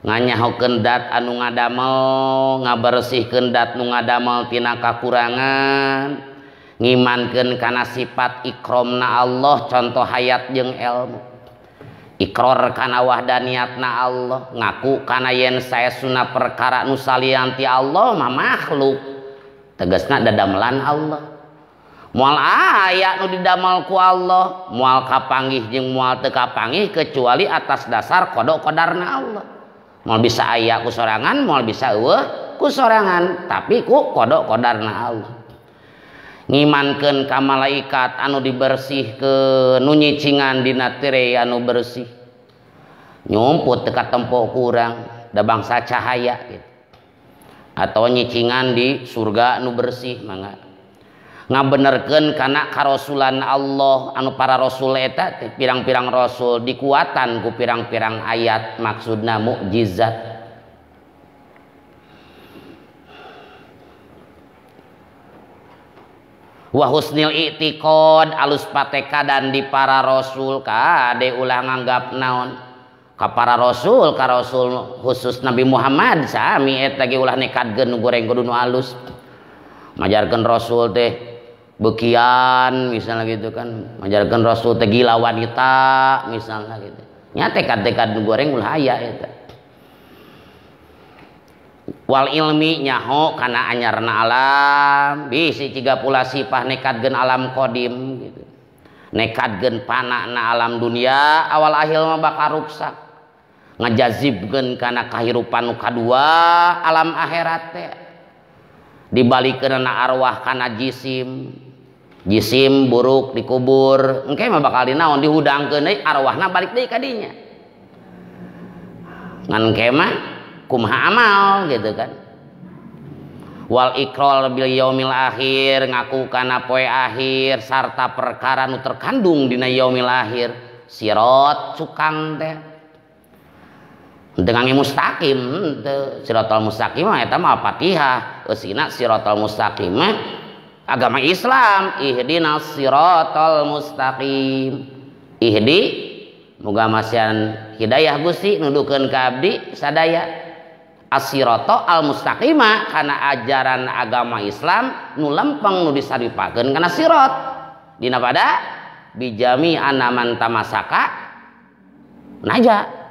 nganyahokeun dat anu ngadamel, ngabersihkeun dat nu ngadamel tina kakurangan, ngimankeun kana sifat ikromna Allah contoh hayat jeung ilmu, ikror kana wahdaniatna Allah, ngaku kana yen saesuna perkara nu salian ti Allah mah makhluk, tegasna dadamelan Allah. Moal aya nu didamel ku Allah, moal kapanggih jeung moal teu kapanggih kecuali atas dasar qada qadarna Allah. Moal bisa aya ku sorangan, moal bisa eueuh ku sorangan, tapi ku qada qadarna Allah. Ngimankeun ka malaikat anu dibersihkeun, nu nyicingan dina tirei anu bersih. Nyumput teu katempo ku urang, da bangsa cahaya gitu. Atau nyicingan di surga nu bersih mangga. Ngabenerkeun kana karasulan Allah anu para rasul eta pirang-pirang rasul dikuatan ku pirang-pirang ayat maksudna mukjizat. Wa husnil i'tiqad alus patekadan di para rasul kade ulah nganggap naon ka para rasul, ka rasul khusus Nabi Muhammad sami eta ge ulah nekadkeun nu goreng kudu nu alus. Majarkeun rasul teh bekian misalnya gitu kan, majarkeun rasul teh gila wanita misalnya gitu. Nya tekad-tekad nu goreng ulah aya eta. Wal ilmi nyaho kana anyarna alam, bisi ciga pula sipah nekadkeun alam qadim gitu. Nekadkeun panana alam dunia awal akhir mah bakal ruksak. Ngajazibkeun kana kahirupan nu kadua alam akhirat teh. Dibalikeunna arwah kana jisim. Jisim buruk dikubur, engke mah bakal dinaon dihudangkeun deui arwahna balik deui ka dinya. Ngan engke mah kumaha amal gitu kan. Wal iqrar bil yaumil akhir ngaku kana poe akhir sarta perkara nu terkandung dina yaumil akhir. Sirat cukang teh. Dengan mustaqim teu siratal mustaqim mah eta mah Al-Fatihah, eusina siratal mustaqim mah agama Islam, ihdinas siratal mustaqim. Ihdi muga masihan hidayah Gusti nudukeun ka abdi sadaya as-sirata al-mustaqima kana ajaran agama Islam nu lempeng nu disaripakeun kana sirat. Dina pada bijami anaman tamasaka naja.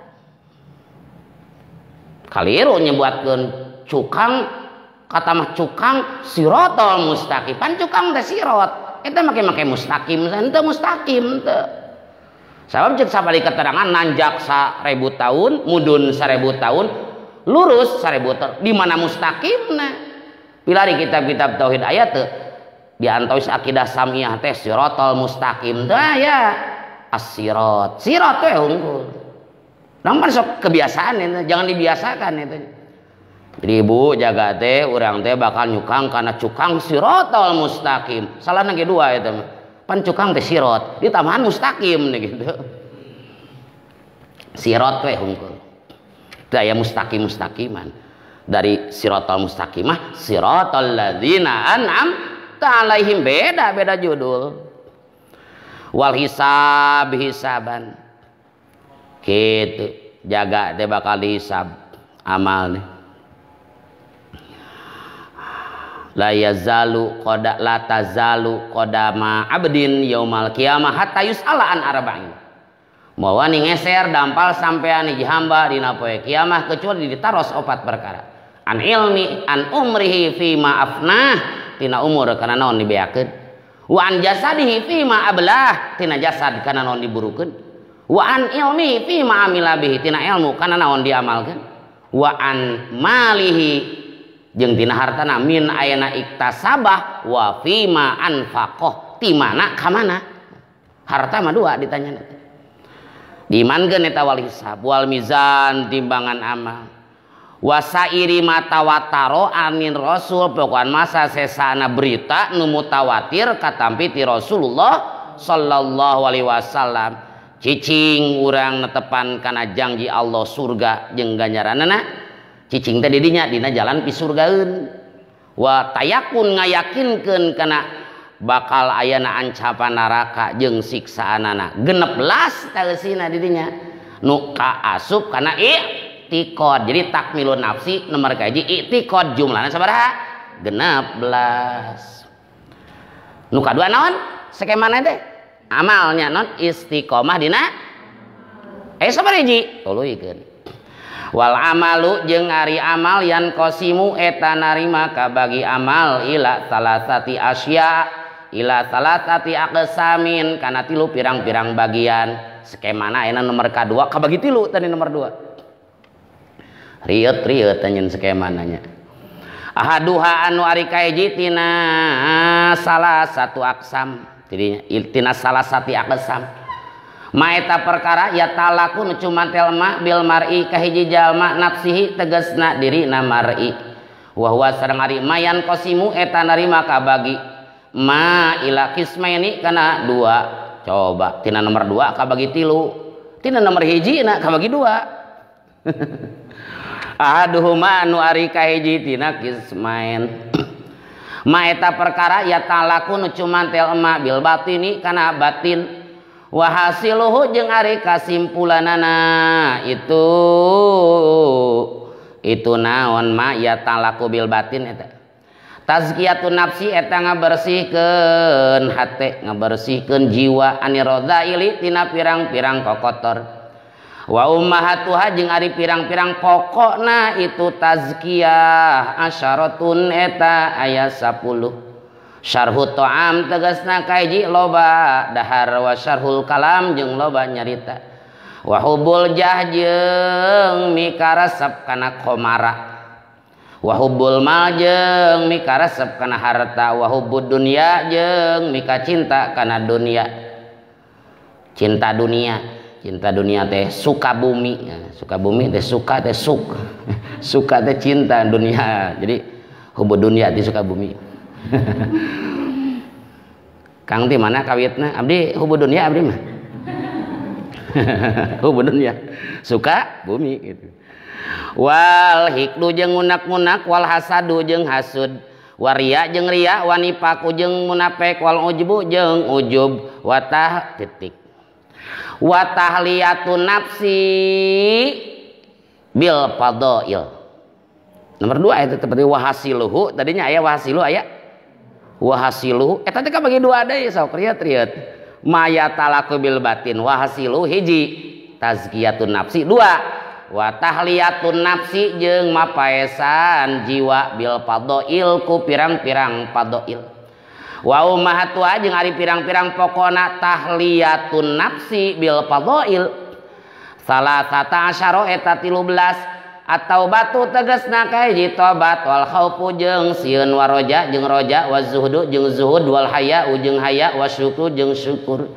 Kaliru nyebuatkeun cukang kata mah cukang siratal mustaqim, pan cukang teh sirat eta make-make mustaqim henteu mustaqim teu. Sabab ceuk sabari keterangan nanjak 1000 tahun, mudun 1000 tahun, lurus 1000 tahun, di mana mustaqimna? Pilari kitab-kitab tauhid aya teu di antawis akidah samiyah teh siratal mustaqim teh aya as-sirat. Sirat teh unggul. Namun sok kebiasaan itu, jangan dibiasakan itu. Jadi ibu jaga teh, urang teh bakal nyukang karena cukang sirotol mustaqim. Salah nage dua itu. Pan cukang teh sirot, ditambahan mustaqim nih gitu. Sirot teh hungkul. Daya mustaqim mustaqiman. Dari sirotol mustaqimah, sirotol ladzina an'amta alaihim, beda-beda judul. Wal hisab hisaban. Kitu jaga teh bakal dihisab amal nih. La yazalu qada la tazalu qadama abdin yaumal qiyamah hatta yus'ala an arba'in. Moal wani ngeser dampal sampean hiji hamba dina poe kiamah kecuali ditaros opat perkara. An ilmi an umrihi fi ma afnah tina umur kana naon dibeakeun. Wa an jasadihi fi ma ablah tina jasad kana naon diburukeun. Wa an ilmi fi ma amila bihi tina ilmu kana naon diamalkeun. Wa an malihi jeung tina hartana min ayana iktasabah wa fima anfaqah ti mana ka mana harta mah dua ditanya diimankeun eta wal hisab wal mizan timbangan amal wasairi matawataro anin rasul pokokan masa sesana berita nu mutawatir katampi ti Rasulullah sallallahu alaihi wasallam cicing urang netepan kana janji Allah surga jeung ganjaranana cicing teh didinya dina jalan pisurgaeun wa tayakun ngayakinkeun kana bakal ayana ancapan neraka jeung siksaanana 16 taeusina didinya nu kaasup kana i'tiqad. Jadi takmilun nafsi nomor kahiji i'tiqad jumlahna sabaraha 16. Nu kadua naon skemana teh amalnya non istiqomah dina sabaraha hiji tuluykeun. Wal amalu jeung ari amal yan qasimu eta narima kabagi amal ila salasati asya ila salasati aqsamin kana tilu pirang-pirang bagian. Skemana ayeuna nomor kadua kabagi tilu tadi nomor 2. Rieu-rieu tanyeun skemananya. Ahaduha anu ari kahiji tina salah satu aqsam tidinya tina salasati aqsam. Maeta perkara ya talaku nu cumantel ma bil mar'i kahiji jalma nafsihi tegasna dirina mar'i wa huwa sareng ari mayan qasimu eta narima kabagi ma ila qismaini kana dua. Coba tina nomor 2 kabagi tilu tina nomor hiji na kabagi dua. Ahaduhuma anu ari kahiji tina qismain maeta perkara ya talaku nu cumantel ma bil batini kana batin wa hasiluhu jeung ari kasimpulanana itu naon ma ya talaku bil batin eta tazkiyatun nafsi eta ngabersihkeun hate ngabersihkeun jiwa aniradzaili tina pirang-pirang kokotor wa ummahatuha jeung ari pirang-pirang pokokna itu tazkiyah asyaratun eta aya 10. Syarhu ta'am tegasna kaiji loba dahar wa syarhul kalam jeung loba nyarita wa hubbul jah jeung mikaresep kana komara wa hubbul mal jeung mikaresep kana harta wa hubbud dunya jeung mika cinta kana dunia. Cinta dunia, cinta dunia teh suka bumi, suka bumi teh suka teh suk suka teh cinta dunia. Jadi hubbud dunya teh suka bumi. Kang di mana kawitna? Abdi hubud dunia abdi mah. Hubud dunia. Suka bumi gitu. Wal hikdu jeung ngunak-ngunak wal hasadu jeung hasud waria jeung ria wanipaku jeung munafik wal ujbu jeung ujub watah titik wa tahliyatun nafsi bil fadail. Nomor 2 itu seperti wahasiluhu tadinya aya wahasilu aya wahasiluhu eta teh kabagi dua deui sok rieu-rieu maya talaku bil batin wahasilu hiji tazkiyatun nafsi dua wa tahliyatun nafsi jeung mapaesan jiwa bil fadail ku pirang-pirang fadail wa ummahatuha jeung ari pirang-pirang pokona tahliyatun nafsi bil fadail salasata asyara eta 13 atau batu tegasna kahiji tobat wal khaufu jeung sieun waroja jeung roja wa zuhdu jeung zuhud wal haya jeung haya wa syukru jeung syukur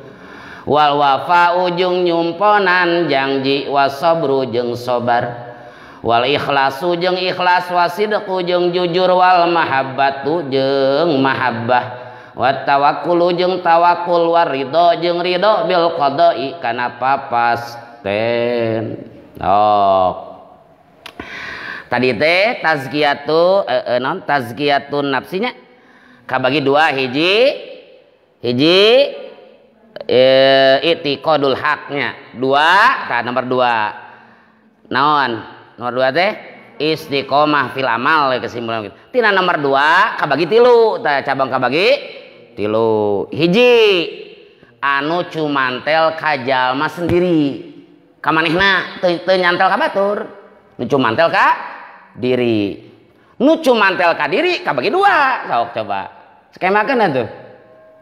wal wafa'u jeung nyumponan janji wa sabru jeung sabar wal ikhlasu jeung ikhlas wa sidqu jeung jujur wal mahabbatu jeung mahabbah wa tawakkulu jeung tawakul wa ridho jeung ridho bil qada'i kana papasten. Oh. Tadi teh tazkiyatu non tazkiyatun nafsinya kabagi dua hiji hiji I'tiqadul haknya dua, tah nomor dua naon nomor dua teh istiqomah fil amal kesimpulan gitu. Tina nomor dua kabagi tilu, tah cabang kabagi tilu. Hiji anu cumantel ka jalma sendiri, ka manehna teu nyantel ka batur, nu cumantel ka diri. Nu cumantel ka diri kabagi dua, sok coba skemakeun atuh.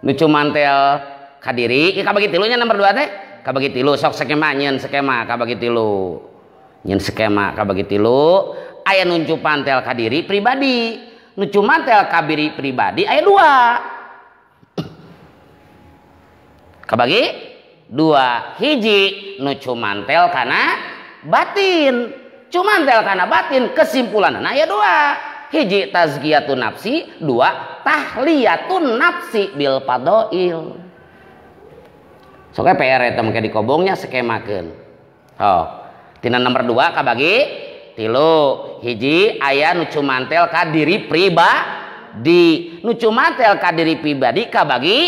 Nu cumantel ka diri kabagi tilunya nomor dua teh kabagi tilu, sok skema nyeun skema kabagi tilu. Nyeun skema kabagi tilu, aya nu cumantel ka diri pribadi, nu cumantel ka diri pribadi aya dua. Kabagi dua, hiji nu cumantel kana batin. Cumantel kana batin kesimpulanna aya dua. Hiji tazkiyatun nafsi, dua tahliyatun nafsi bil fadail. Sok PR eta mangke dikobongnya skemakeun. Oh, tina nomor dua kabagi tilu. Hiji aya nu cumantel ka diri pribadi, nu cumantel ka diri pribadi kabagi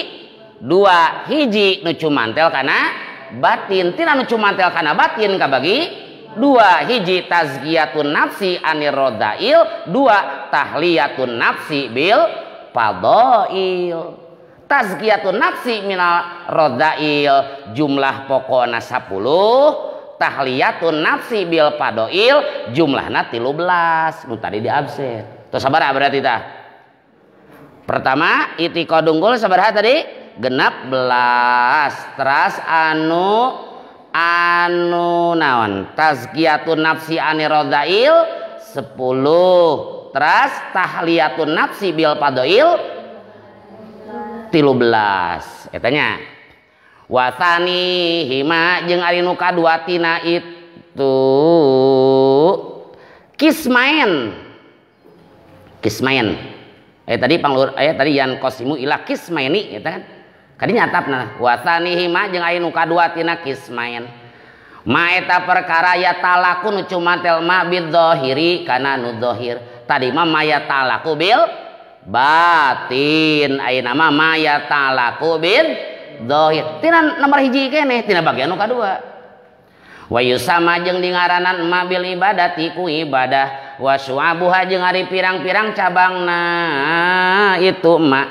dua. Hiji nu cumantel kana batin, tina nu cumantel kana batin kabagi dua. Hiji tazkiyatun nafsi anir rodail, dua tahliyatun nafsi bil fadail. Tazkiyatun nafsi minal rodail jumlah pokona 10, tahliyatun nafsi bil fadail jumlahna 13 nu tadi di absen. Terus sabaraha berarti tah? Pertama i'tiqad unggul sabaraha tadi? 16. Teras anu naon tazkiyatun nafsi anir rodail 10, teras tahliyatun nafsi bil fadail 13. Etanya wasani hima jeung ari nu kadua tina itu kismain. Kismain tadi panglur tadi yan qasimu ila kismaini eta kan kadi nyatapna wasani hima jeung ari nu kadua tina kismain. Ma eta perkara ya talaku nu cumantel ma bidzahiri kana nu zahir. Tadi mah ma ya talaku bil batin, ayeuna mah ma ya talaku bil zahir. Tina nomor hiji keneh tina bagian nu kadua. Wa yusama jeung dingaranan ma bil ibadati ku ibadah, wa syu'abuha jeung ari pirang-pirang cabangna itu ma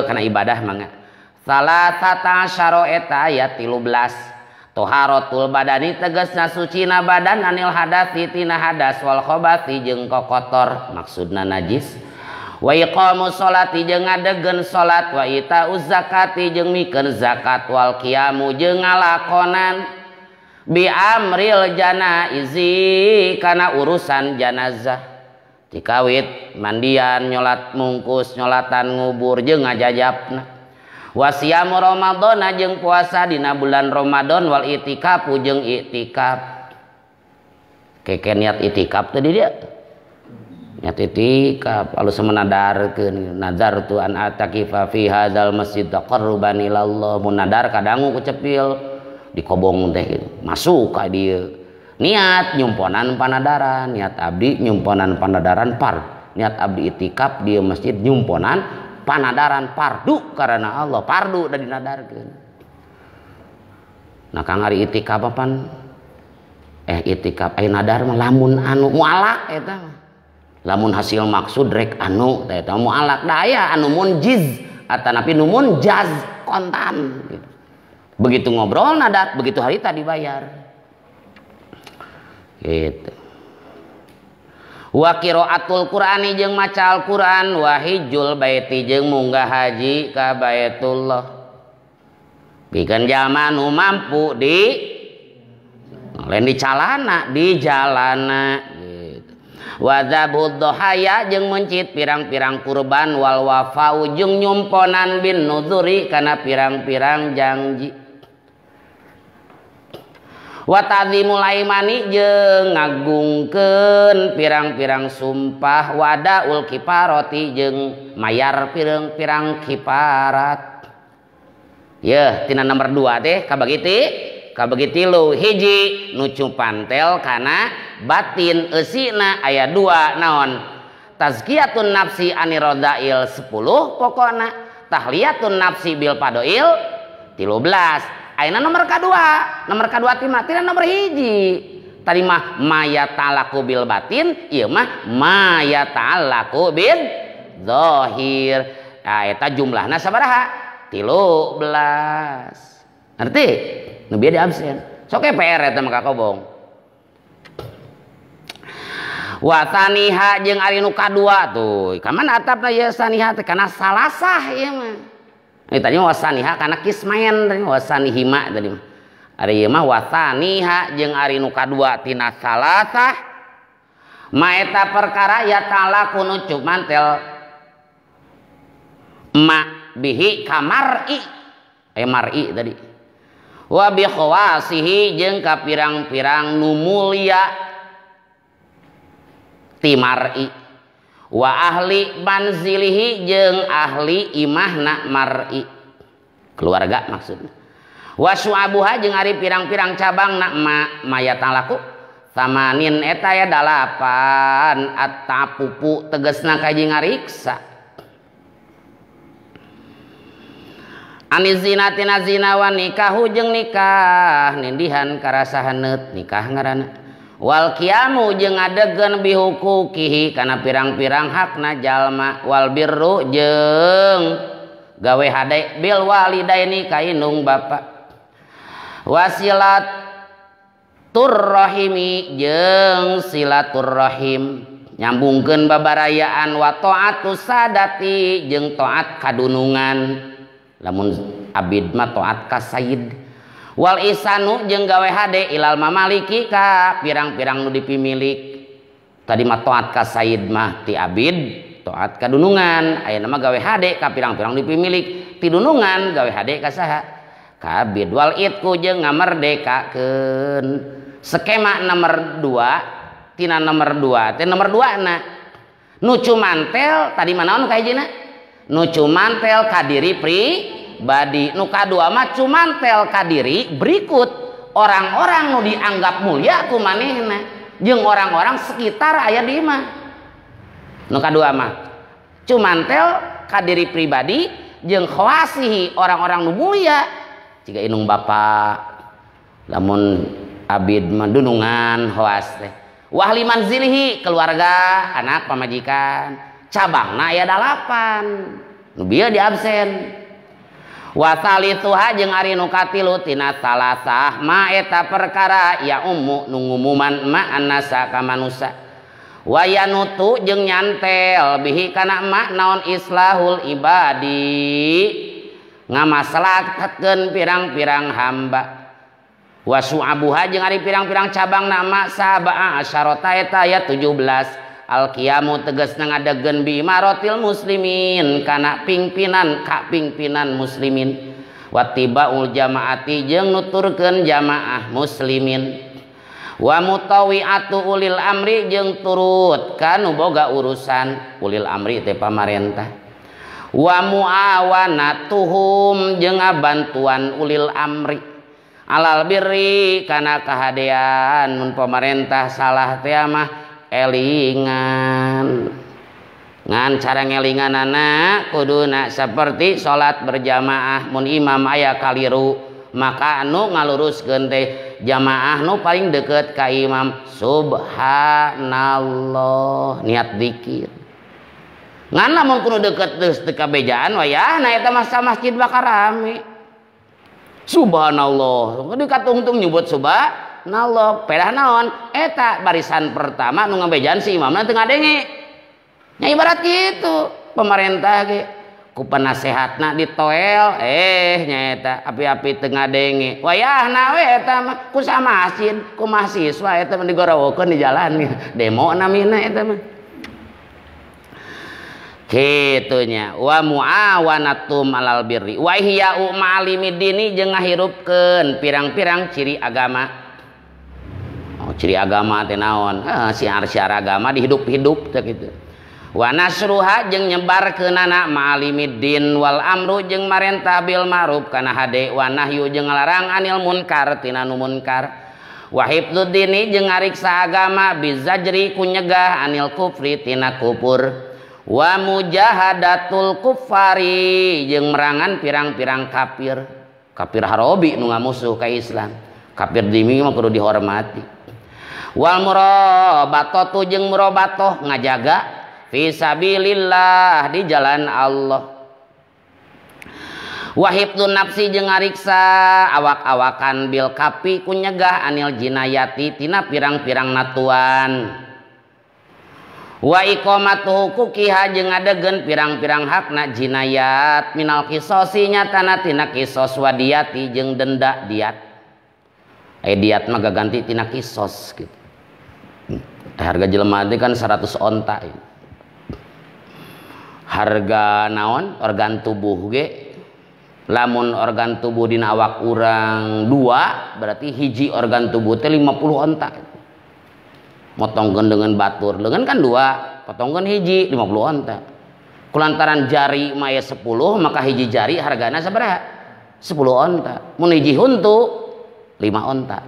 kana ibadah mangga. Salasata asyara eta aya 13. Toharatul badani tegasna sucina badan anil hadasi tina hadas wal khabasi jeung kokotor maksudna najis. Wa iqamus sholati jeung ngadegkeun salat, wa itauz zakati jeung mikeun zakat, wal qiyamu jeung ngalakonan bi amril janaizi kana urusan janazah. Dikawit mandian, nyolat mungkus, nyolatan ngubur jeung ngajajapna. Wasiyamu Ramadhana jeung puasa dina bulan Ramadan, wal i'tikafu jeung i'tikaf. Keke niat i'tikaf tadi dia. Niat i'tikaf alus menadarkeun nazar tu an atakifa fi hadzal masjid taqarruban ilallah. Mun nadar kadangu ku cepil dikobong teh gitu. Masuk ka dieu. Niat nyumponan panadaran, niat abdi nyumponan panadaran par. Niat abdi i'tikaf di masjid nyumponan panadaran pardu karena Allah, pardu da dinadarkeun. Nah kang ari i'tikaf apan? I'tikaf aya nadar mah lamun anu mualak eta mah. Lamun hasil maksud rek anu teh eta mualak da aya anu munjiz atanapi nu munjaz kontan gitu. Begitu ngobrol nadar, begitu harita dibayar. Gitu. Wa qiraatul Qur'ani jeung maca Al-Qur'an, wa hijjul baiti jeung munggah haji ka Baitullah. Pikeun jalma nu mampu di lain di calana, di jalana gitu. Wa dzabhud dhahaya jeung mencit pirang-pirang kurban, wal wafau jeung nyumponan bin nuzuri kana pirang-pirang janji. Wa ta'zimul aimani jeung ngagungkeun pirang-pirang sumpah, wadaul kiparoti jeung mayar pirang-pirang kiparat. Yeuh tina nomor 2 teh kabagi ti kabagi tilu. Hiji nu cupantel kana batin eusina aya 2 naon? Tazkiyatun nafsi anirodail 10 pokona, tahliyatun nafsi bil fadail 13. Ayeuna nomor kadua, nomor kadua tina nomor hiji. Tadi mah maya talaku bil batin, ieu mah maya talaku bil zahir. Nah, eta jumlahna sabaraha? 13. Ngerti? Nu bieu di absen. Sok PR eta mah ka kobong. Wa saniha jeung ari nu kadua tuh. Ka mana atapna ieu saniha teh kana salasah ieu mah. Ini tadi wa saniha kana kismaen tadi wa sanihima tadi mah. Ari ieu mah wa saniha jeung ari nu kadua tina salasah ma eta perkara ya talaku nu cumantel ma bihi kamar'i mar'i tadi wa bi khawasihi jeung ka pirang-pirang nu mulia ti mar'i wa ahli manzilihi jeung ahli imahna mar'i keluarga maksudna wa syu'abuha jeung ari pirang-pirang cabang na ma maya talaku samanin eta ya 8 at-tapupu tegasna ka jeung ngariksa aniz zina tina zina wa nikahu jeung nikah nindihan karasa haneut nikah ngaranna wal qiyamu jeung ngadegkeun bihuquqihi kana pirang-pirang hakna jalma wal birru jeung gawe hade bil walidaini ka indung bapa wasilaturrahimi jeung silaturrahim nyambungkeun babarayaan wa ta'atus sadati jeung taat kadunungan lamun abid mah taat ka sayyid wal isanu jeung gawe hade ilal mamaliki ka pirang-pirang nu dipimilik tadi mah taat ka sayyid mah ti abid taat kadunungan ayeuna mah gawe hade ka pirang-pirang dipimilik ti dunungan gawe hade ka saha ka abid wal itku jeung ngamerdekakeun skema nomor 2 tina nomor 2 teh nomor 2 na nu cumantel tadi mah naon kahijina nu cumantel ka diri pribadi nu kadua mah cumantel ka diri berikut orang-orang nu dianggap mulia ku manehna jeung orang-orang sekitar aya di imah nu kadua mah cumantel ka diri pribadi jeung khawasihi orang-orang nu mulia jiga indung bapa lamun abid mah dunungan khawas teh wa ahli manzilihi keluarga anak pamajikan cabangna aya 8 nu bieu di absen wa salitsuha jeung ari nu katilu tina salasah ma eta perkara ya ummu nu ngumuman ma annasa ka manusa wa yanutu jeung nyantel bihi kana ma naon islahul ibadi ngamaslahatkeun pirang-pirang hamba wa su'abuha jeung ari pirang-pirang cabang nama sab'a asyarata eta aya 17 al-qiyamu tegasna ngadegkeun bi imaratil muslimin kana pimpinan ka pimpinan muslimin wattibaul jamaati jeung nuturkeun jamaah muslimin wa mutawi'atu ulil amri jeung turut ka nu boga urusan ulil amri teh pamarentah wa muawanatuhum jeung ngabantuan ulil amri alal birri kana kahadean mun pamarentah salah teh mah elingan ngan cara ngelinganana kuduna seperti salat berjamaah mun imam aya kaliru maka anu ngaluruskeun teh jamaah nu paling deket ka imam subhanallah niat zikir ngan lamun kudu deket geus teu kabejaan wayahna eta mah masjid bakal rame subhanallah di katungtung nyebut subhanallah pedah naon eta barisan pertama nu ngabejaan si imamna teu ngadenge nya ibarat kitu pemerintah ge ku penasehatna ditoel nyaeta api-api teu ngadenge wayahna we eta mah ku masjid ku mahasiswa eta mah digorowokeun di jalan demo namina eta mah kitunya wa muawanatum alal birri wa ihya'u ma'alimid dini jeung ngahirupkeun pirang-pirang ciri agama. Oh, ciri agama teh naon? Siar-siar agama dihidup-hidup teh kitu. Wa nasruha jeung nyebarkeunana ma'alimiddin wal amru jeung marentah bil ma'ruf kana hade wa nahyu jeung ngalarang anil munkar tina nu munkar. Wa hifdzud dini jeung ngariksa agama bizajri ku nyegah anil kufri tina kufur. Wa mujahadatul kufari jeung merangan pirang-pirang kafir. Kafir harobi nu ngamusuh ka Islam. Kafir dimi mah kudu dihormati. Wal murabatatu jeung murabatoh ngajaga fi sabilillah di jalan Allah. Wa hifdzun nafsi jeung ngariksa awak-awakan bil kapi ku nyegah anil jinayati tina pirang-pirang natuan. Wa iqamatu huquqiha jeung ngadegen pirang-pirang hakna jinayat minal kisosi nyatana tina kisos wadiyati jeung denda diat. Diat mah gaganti tina kisos gitu. Harga jelema teh kan 100 onta. Harga naon organ tubuh ge lamun organ tubuh dina awak urang 2 berarti hiji organ tubuh teh 50 onta. Motongkeun dengan batur lengan kan 2, potongkeun hiji 50 onta. Kulantaran jari mah aya 10 maka hiji jari hargana sabaraha? 10 onta. Mun hiji huntu 5 onta.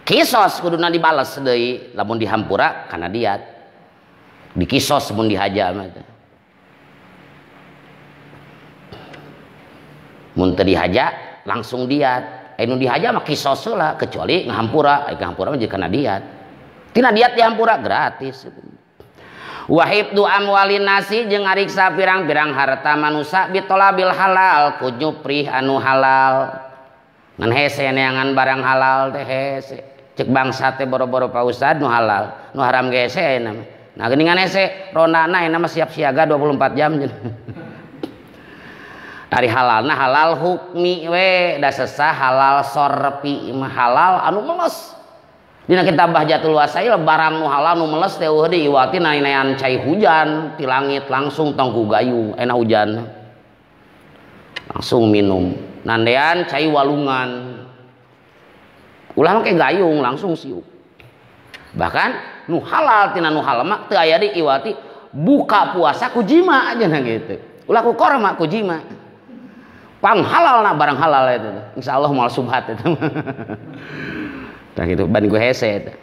Kisos kuduna dibales deui lamun dihampura kana diat. Dikisos mun dihaja mah teh. Mun teu dihaja langsung diat. Anu dihaja mah kisos lah kecuali ngahampura, ngahampura mah jadi kana diat. Tina diat dihampura gratis. Wa hifdzu amwalin nasi jeung ngariksa pirang-pirang harta manusa bitolabil halal ku nyuprih anu halal. Ngan hese neangan barang halal teh hese. Cek bangsa teh boro-boro Pak Ustad nu halal, nu haram ge hese ayeuna mah. Nah geuningan hese rondana ayeuna mah siap siaga 24 jam. Dari halalna halal hukmi we da sesah halal sorpi mah halal anu meles. Dina kitab Bahjatul Wasail barang nu halal nu meles teh eueuh deui iwati naean cai hujan ti langit langsung tong ku gayung enak hujan. Langsung minum. Nandean cai walungan. Ulah make gayung langsung siup. Bahkan nu halal tina nu halal mah teu aya deui iwati buka puasa ku jima aja nah gitu. Ulah ku korma ku jima. Pang halal nah barang halal itu. Insyaallah moal subhat itu. Tah kitu ban ku hese eta.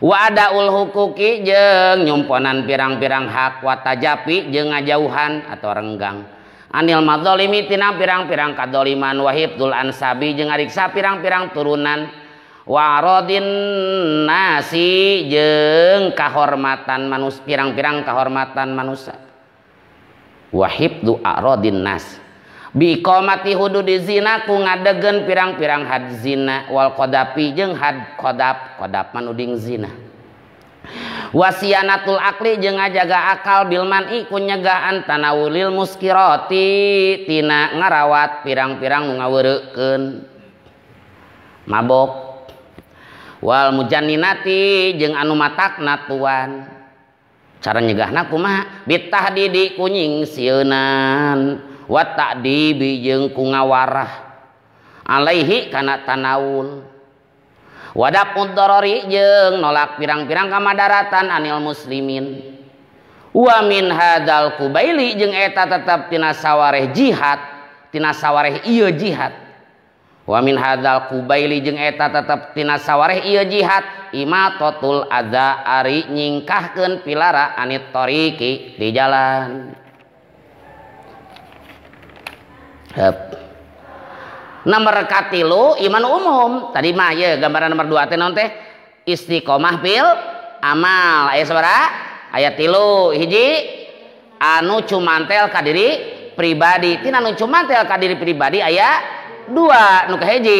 Wa adaul huquqi jeung nyumponan pirang-pirang hak wa tajapi jeung ngajauhan atau renggang. Anil madzalimi tina pirang-pirang kadzaliman wa hifdzul ansabi jeung ngariksa pirang-pirang turunan. Wa radin nasi jeung kahormatan manus pirang-pirang kahormatan manusia. Wa hifdzu a'radin nas. Bi iqamati hududi zina ku ngadegen pirang-pirang had zina wal qadapi jeung had qadap, qadap manuding zina. Wasianatul akli jeung ngajaga akal bil man'i ku nyegahan tanawulil muskirati tina ngarawat pirang-pirang nu ngaweureukkeun mabok. Wal mujanninati jeung anu matakna tuan. Cara nyegahna kumaha? Bitahdidi ku nyingsieunan wa ta'dibi jeung ku ngawarah alaihi kana tanawul. Wadaqud darari jeung nolak pirang-pirang kamadaratan anil muslimin. Wa min hadzal kubaili jeung eta tetep tina sawareh jihad, tina sawareh ieu jihad. Wa min hadzal kubaili jeung eta tetep tina sawareh ieu jihad imatatul adza ari nyingkahkeun pilara anit tariqi di jalan. Hep. Nomor katilu iman umum. Tadi mah ye gambaran nomor 2 teh naon teh? Istiqomah bil amal. Aya sabaraha? Aya 3. Hiji anu cumantel ka diri pribadi. Tina anu cumantel ka diri pribadi aya 2. Nu kahiji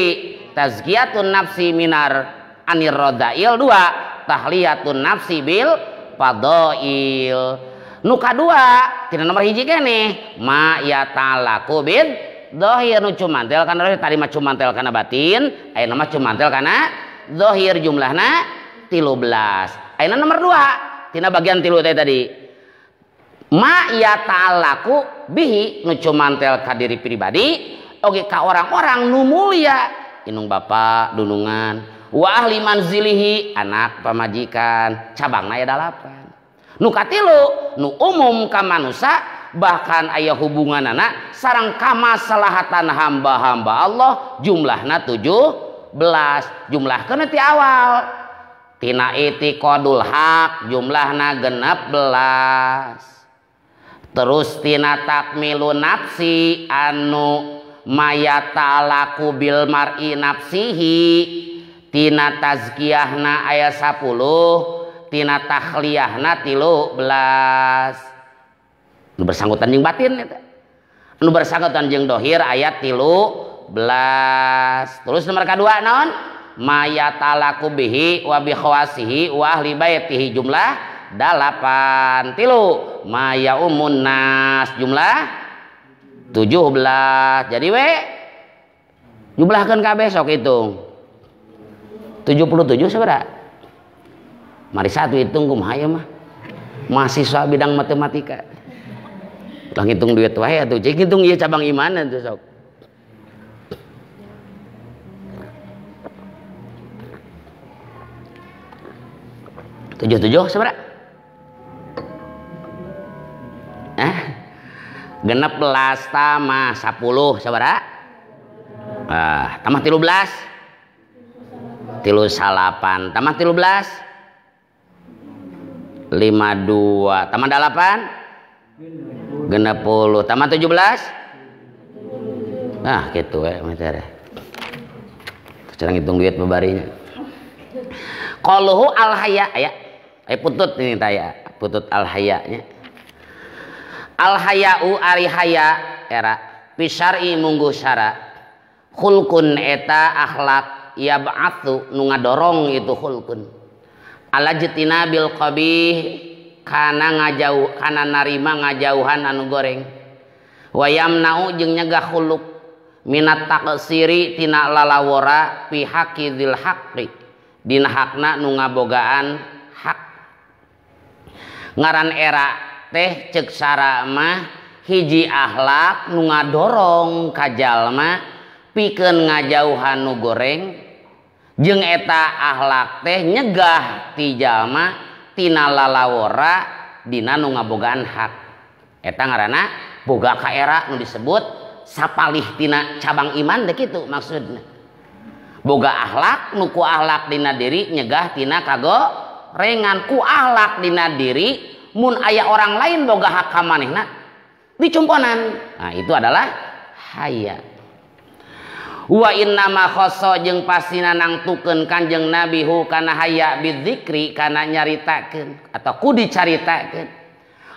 tazkiyatun nafsi minar anir radail, 2 tahliyatun nafsi bil fadail. Nu kadua tina nomor hiji keneh ma yatalaku bid dohir nu cumantel kana dohir. Tadi mah cumantel kana batin, ayeuna mah cumantel kana dohir, jumlahna 13. Ayeuna nomor 2 tina bagian 3 teh tadi ma yatalaku bihi nu cumantel ka diri pribadi oge ka orang-orang nu mulia, inung bapak dunungan, wa ahli manzilihi anak pamajikan, cabangna aya 8. Nu katilu nu umum ka manusa bahkan aya hubunganana sareng kamaslahatan hamba-hamba Allah jumlahna 17. Jumlahkeun ti awal Tina i'tiqadul haq jumlahna 16. Terus tina takmilu nafsi anu mayata'alaku bil mar'i nafsihi tina tazkiyahna aya 10, tina takhliyahna 13. Nu bersangkutan jeung batin eta. Nu bersangkutan jeung dohir ayat 13. Terus nomor kedua naon? Mayatalaku bihi wa bi khawasihi wa ahli baitihi jumlah 8. Tilu maya umun nas jumlah 17. Jadi we jumlahkeun kabeh sok hitung. 77 sabaraha? Mari satu hitung kumaha ieu mah. Mahasiswa bidang matematika. Ulah ngitung duit wae atuh, cik ngitung ieu cabang iman atuh sok. Tujuh tujuh sabaraha? Ah, 16 tambah 10 sabaraha? Ah, tambah 13. 39 tambah 13 52 tambah 8 60 tambah 17. Nah gitu we materi. Cara ngitung duit babarinya. Qaluhu al haya aya. Aya putut ini taya, putut al hayanya. Al haya'u ari haya era pisyar'i mungguh syara. Khulqun eta akhlak yab'atsu nu ngadorong itu khulqun. Alajtina bil qabih kana ngajauh kana narima ngajauhan anu goreng. Wayamna'u jeung nyegah khuluq minat taqsiri tina lalawora fi haqqi dzil haqqi dina hakna nu ngabogaan hak. Ngaran era teh ceuk sara mah hiji akhlak nu ngadorong ka jalma pikeun ngajauhan nu goreng jeung eta akhlak teh nyegah ti jalma tina lalawora dina nu ngabogaan hak. Eta ngaranna boga ka era nu disebut sapalih tina cabang iman teh kitu maksudna. Boga akhlak nu ku akhlak dina diri nyegah tina kagorengan, ku akhlak dina diri mun aya orang lain boga hak ka manehna dicumponan. Nah itu adalah haya. Wa inna ma khassa jeung pastina nangtukeun Kanjeng Nabi hu kana haya bizikri kana nyaritakeun atau ku dicaritakeun.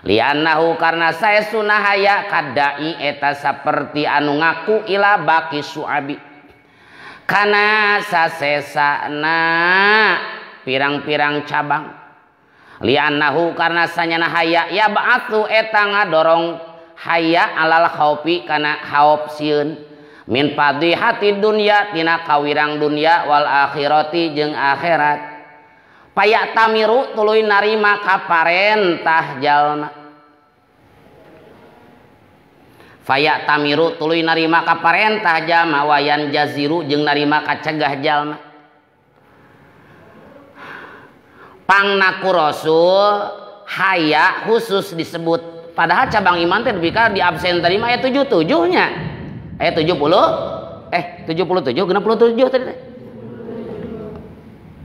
Li'annahu karna saestuna haya kadai eta saperti anu ngaku ila baqi suabi kana sasesana pirang-pirang cabang. Li'annahu karna sanyana haya ya ba'atsu eta ngadorong haya alal khaufi kana khauf sieun min fadhihati dunya tina kawirang dunya wal akhirati jeung akhirat. Payak tamiru tuluy narima kaparentah jalma. Fayak tamiru tuluy narima kaparentah jalma wayan jaziru jeung narima kacegah jalma. Pangnaku Rasul haya khusus disebut. Padahal cabang iman teh nepi ka di absen tadi mah aya 77 nya. Ayat 70 77 67 tadi teh.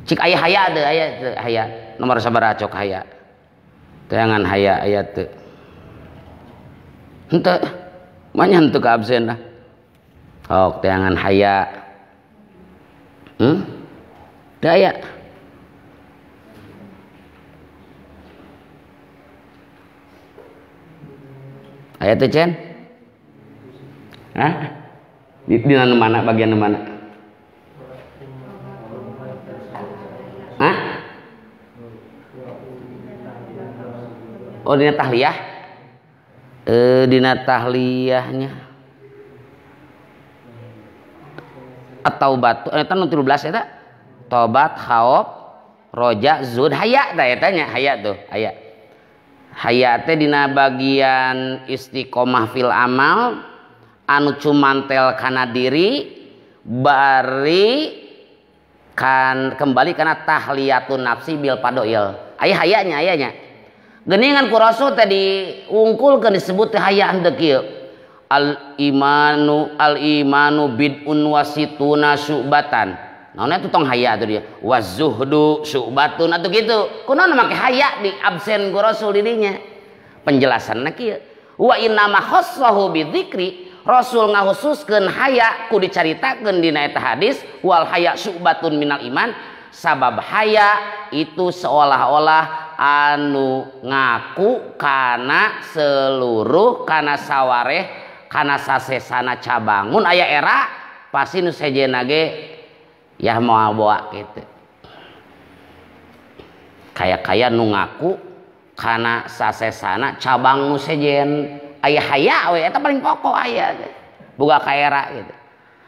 Cik aya haya teu aya teu haya nomor sabaraha cok haya. Tayangan haya aya teu. Henteu. Manya henteu ka absen dah. Ok tayangan haya. Teu aya. Aya teu Cen? Hah? Di mana bagian mana? Hah? Oh dina tahliyah? Dina tahliyahnya atau batu eta nu 13 eta tobat khauf roja zud haya tah eta nya haya tuh haya. Haya teh dina bagian istiqomah fil amal anu cumantel kana diri bari kan kembali kana tahliyatun nafsi bil padoil. Aya hayanya ayanya. Geuningan ku Rasul teh diwungkulkeun disebut teh haya henteu kieu. Al imanu bid'un wasituna syu'batan. Naon atuh tong haya atuh dia. Wazuhdu syu'batun atuh kitu. Kunaon make haya di absen ku Rasul di dinya. Penjelasanna kieu. Wa inna ma khassahu bidzikri, Rasul ngahususkeun haya ku dicaritakeun dina eta hadis wal haya syu'batun minal iman, sabab haya itu seolah-olah anu ngaku kana seluruh kana sawareh kana sasesana cabang. Mun aya era pasti nu sejenna ge yah moal boa kitu. Kaya-kaya nu ngaku kana sasesana cabang nu sejen aya haya we eta paling pokok aya boga kaera gitu.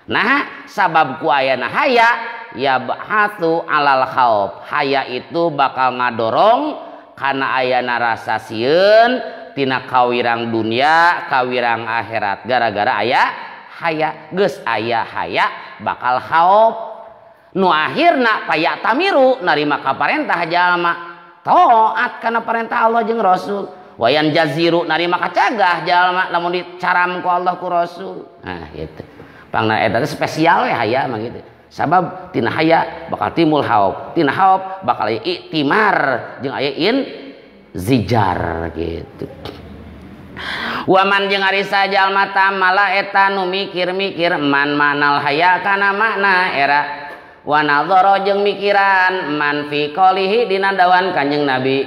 Nah sabab ku ayana haya yabhatsu alal khauf, haya itu bakal ngadorong kana ayana rasa sieun tina kawirang dunia kawirang akhirat. Gara-gara aya haya, geus aya haya bakal khauf nu akhirna paya tamiru narima ka parentah jalma taat kana parentah Allah jeung Rasul, wayan jaziru narima kacagah jalma lamun dicaram ku Allah ku Rasul. Nah gitu pangna eta teh spesial we haya mah gitu. Sabab tina haya bakal timbul haop, tina haop bakal aya iktimar jeung aya in zijar gitu. Waman jeung ari sajalma tamala eta nu mikir-mikir man manal haya kana makna era wa nadhara jeung mikiran man fi qolihi dina dawan Kanjeng Nabi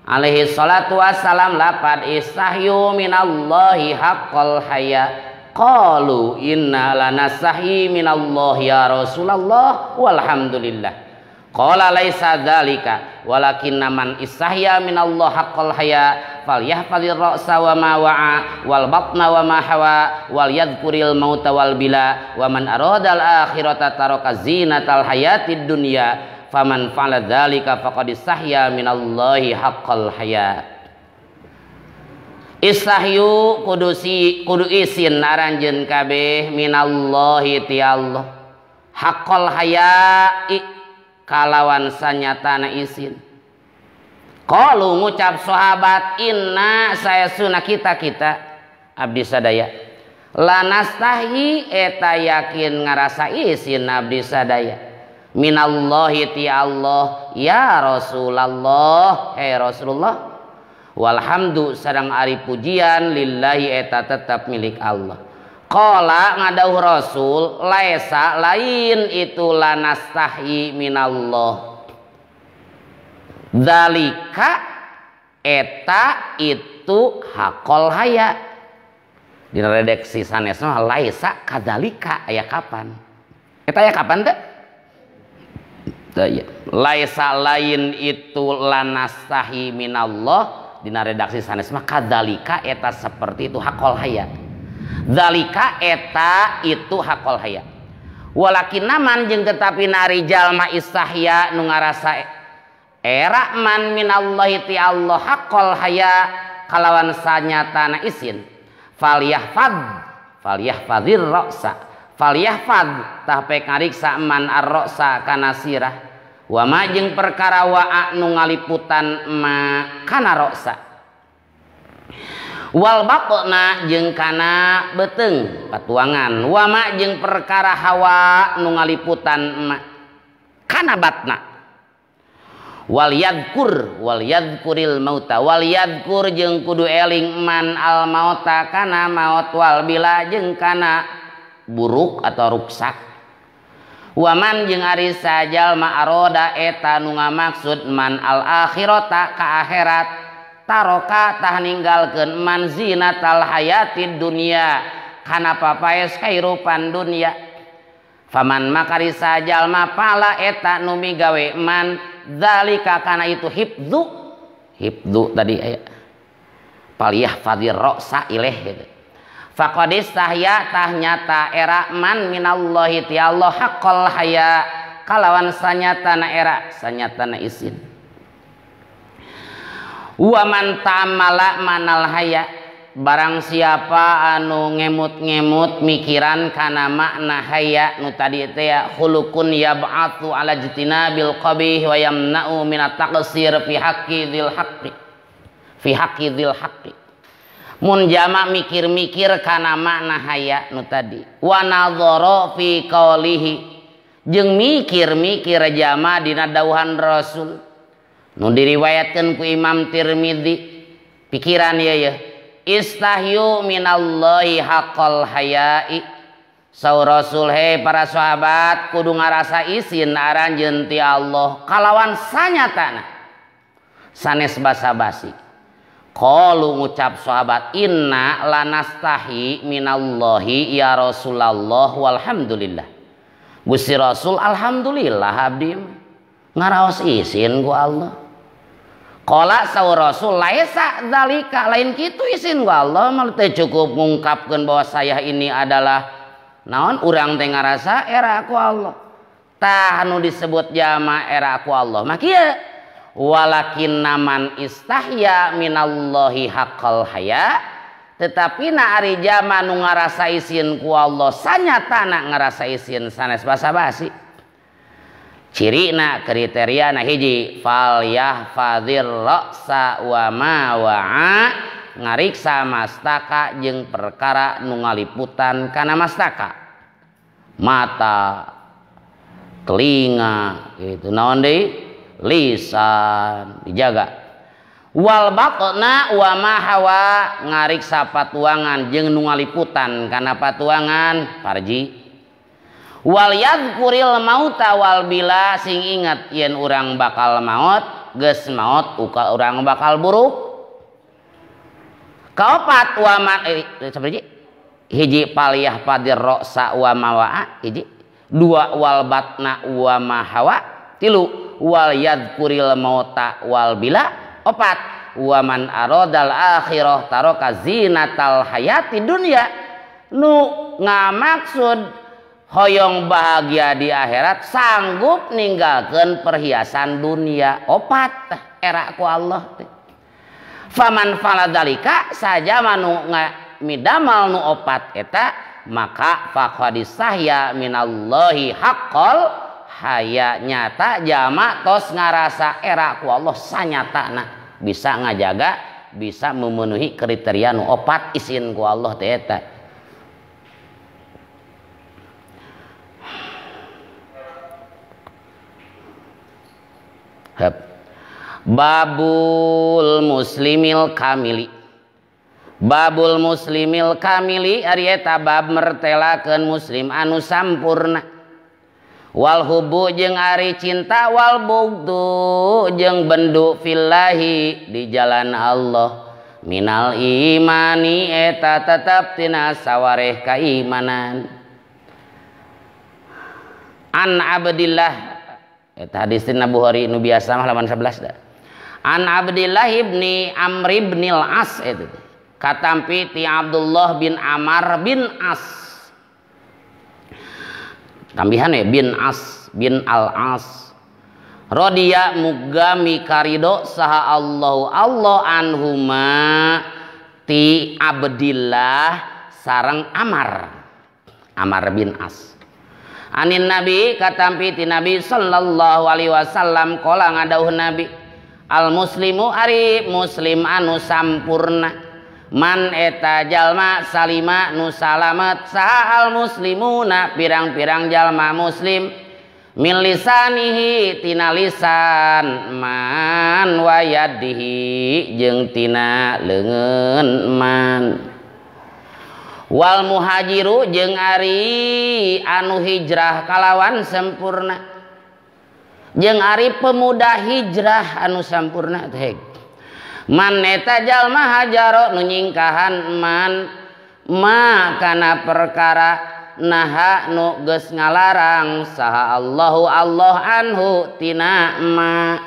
alaihi salatu wassalam lapad istahyu minallahi haqqal haya qalu inna lanastahi minallahi ya Rasulullah walhamdulillah. Qala laisa dzalika walakinna man istahya minallahi haqqal haya falyahfazir ra'sa wa ma wa'a wal batna wa ma hawa wal yadhkuril mauta wal bila wa man aradal akhirata taraka zinatal hayatid dunya faman fa'ala dzalika faqad istahya minallahi haqqal haya. Istahyu kudusi kudu isin aranjeun kabeh minallahi ti Allah haqqal haya kalawan sanyatana isin. Qalu ngucap sahabat inna saya sunah kita abdi sadaya lanastahi eta yakin ngarasa isin abdi sadaya minallahi ti Allah ya Rasulullah, hei Rasulullah. Walhamdu sareng ari pujian lillahi eta tetap milik Allah. Qala ngadauh Rasul laisa lain itu lanastahi minallah dzalika eta itu hakol haya. Dina redaksi sanesna laisa kadzalika aya kapan? Eta aya kapan teh? Laisa lain itu lanastahi minallah dina redaksi sanes mah kadzalika eta seperti itu hakol haya. Dzalika eta itu hakol haya. Walakinna man jeung tetapi nari jalma istahya nu ngarasa era man minallahi ti Allah hakol haya kalawan sanyatana isin falyahfad falyahfadir ra'sa falyahfad tah pek ngariksa man ar-ra'sa kana sirah wa ma jeung perkara wa nu ngaliputan ma kana ra'sa wal batna jeung kana beuteung patuangan wa ma jeung perkara hawa nu ngaliputan ma kana batna wal yadhkur wal yadhkuril mauta wal yadhkur jeung kudu eling man al mauta kana maut wal bila jeung kana buruk atau ruksak. Waman jeung ari sajalma aroda eta nu ngamaksud man al akhirata ka akhirat taroka tah ninggalkeun man zinatal hayatid dunya kana papaes kairupan dunya. Faman makari sajalma pala eta nu migawe man dzalika kana itu hifdzu hifdzu tadi aya falyahfazir ra'sa ilaih gitu. Faqad istahya tah nyata era man minallahi ti Allah haqqal haya kalawan sanyatana era sanyatana isin. Wa man ta'amala manal haya barang siapa anu ngemut-ngemut mikiran kana makna haya nu tadi teh ya khuluqun yab'atsu ala jtinabil qabih wa yamna'u minat taqsir fi haqqi dzil haqqi fi haqqi dzil haqqi. Mun jama mikir-mikir kana makna haya nu tadi wa nadhara fi qaulihi Jeung mikir-mikir jama dina dawuhan Rasul nu diriwayatkeun ku Imam Tirmidzi. Pikiran ieu ye istahyu minallahi haqqal haya'i. Saur Rasul, he para sahabat kudu ngarasa isin aranjeun ti Allah kalawan sanyatana sanes basa-basi. Qalu ngucap sahabat, inna lanastahi minallahi ya Rasulullah walhamdulillah. Gusti Rasul, alhamdulillah abdi ngaraos isin ku Allah. Qala saur Rasul, laisa dzalika, lain kitu isin ku Allah mah teu cukup ngungkapkeun bahwa saya ini adalah naon, urang teh ngarasa era ku Allah. Tah nu disebut jama era ku Allah mah kieu, walakin naman istahya minallahi haqqal haya, tetapi na ari jama nu ngarasa isin ku Allah sanyatana ngarasa isin sanes basa-basi. Cirina kriteria na hiji, fal yahfadzir ra'sa wa ma wa'a, ngariksa mastaka jeung perkara nu ngaliputan kana mastaka, mata, telinga gitu, naon deui, lisan dijaga. Wal batna wa ma hawa, ngariksa patuangan jeung nu ngaliputan kana patuangan parji. Wal yadhkuril mauta wal bila, sing ingat yen urang bakal maot, geus maot uka urang bakal buruk. Kaopat wa ma hiji, hiji paliyah padir ra'sa wa ma wa'a, hiji, dua wal batna wa ma hawa, tilu wal yadhkuril mauta wal bila, opat wa man aradal akhirah taraka zinatal hayati dunya, nu ngamaksud hoyong bahagia di akhirat sanggup ninggalkeun perhiasan dunia. Opat era ku Allah teh. Faman faladzalika saja manu midamal nu opat eta maka faqad sahya minallahi haqqal haya, nyata jama tos ngarasa era ku Allah sanyatana bisa ngajaga, bisa memenuhi kriteria nu opat isin ku Allah teh eta. Babul muslimil kamili. Babul muslimil kamili ari eta bab mertelakeun muslim anu sampurna. Wal hubu jeung ari cinta, wal bugdu jeung bendu fillahi di jalan Allah. Minal imani eta tetep tina sawareh kaimanan. An Abdillah, eta hadis tina Bukhari nu biasa mah halaman 11 da. An Abdillah ibni Amr ibnil As eta katampi ti Abdullah bin Amr bin As. Tambihan ya bin As bin Al As. Rodiya muga mikarido saha Allahu Allah anhuma ti Abdillah sareng Amr. Amr bin As. Anin Nabi katampi ti Nabi sallallahu alaihi wasallam qala ngadauh Nabi, al muslimu ari muslim anu sampurna, man eta jalma salima nu salamet saha al muslimuna pirang-pirang jalma muslim, min lisanihi tina lisan man wayadihi jeung tina leungeun man. Wal muhajiru jeung ari anu hijrah kalawan sempurna, jeung ari pemuda hijrah anu sampurna teh. Man eta jalma hajaro nu nyingkahan man ma kana perkara naha nu geus ngalarang saha Allahu Allah anhu tina ma.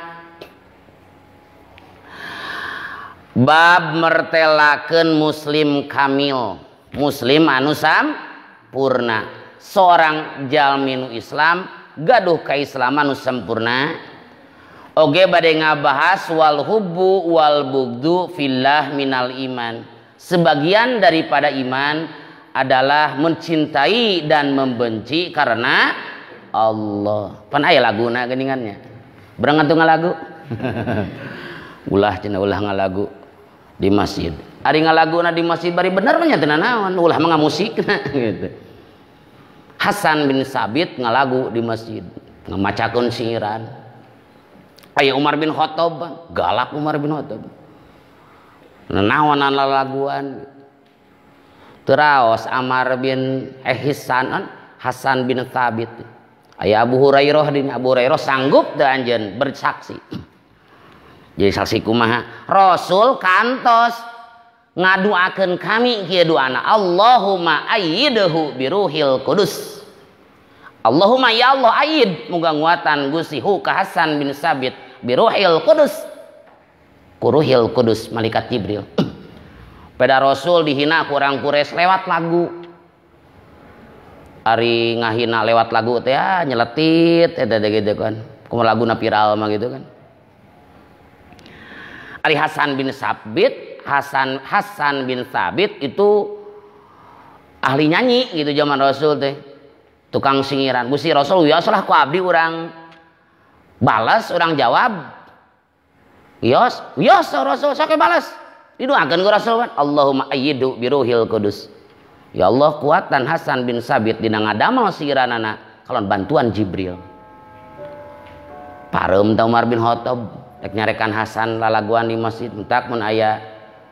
Bab mertelakeun muslim kamil, muslim anu sampurna, seorang jalmi nu Islam gaduh kaislaman nu sempurna. Oge bade ngabahas wal hubbu wal bugdu fillah minal iman. Sebagian daripada iman adalah mencintai dan membenci karena Allah. Pan aya laguna geuningannya. Berang atuh ngalagu. Ulah cenah ulah ngalagu di masjid. Ari ngalaguna di masjid bari bener mah nya teu nanaon, ulah mah ngamusikna gitu. Hasan bin Sabit ngalagu di masjid, ngamacakeun singiran. Aya Umar bin Khattab, galak Umar bin Khattab. Nenaonan lalaguan. Teraos Amar bin Hisan, Hasan bin Thabit. Aya Abu Hurairah di Abu Hurairah sanggup teu anjeun bersaksi. Jadi saksi kumaha? Rasul kantos ngaduakeun kami kieu doana, Allahumma ayyidhu biruhil qudus. Allahumma ya Allah ayyid, muga nguatan Gusti hu ka Hasan bin Sabit biruhil qudus. Kuruhil qudus malaikat Jibril. Pada Rasul dihina ku urang Quraisy lewat lagu. Ari ngahina lewat lagu teh ya nyeletit eta teh gitu kan. Kumaha laguna viral mah gitu kan. Ari Hasan bin Sabit, Hasan bin Sabit itu ahli nyanyi gitu zaman Rasul teh. Tukang singiran. Gusti Rasul wios lah ku abdi urang balas, urang jawab. Wios, wios Rasul sok balas. Didoakeun ku Rasul kan, Allahumma ayyidu biruhil qudus. Ya Allah kuatan Hasan bin Sabit dina ngadamel singiranana kalon bantuan Jibril. Pareum ta Umar bin Khattab rek nyarekan Hasan lalaguan di masjid, entak mun aya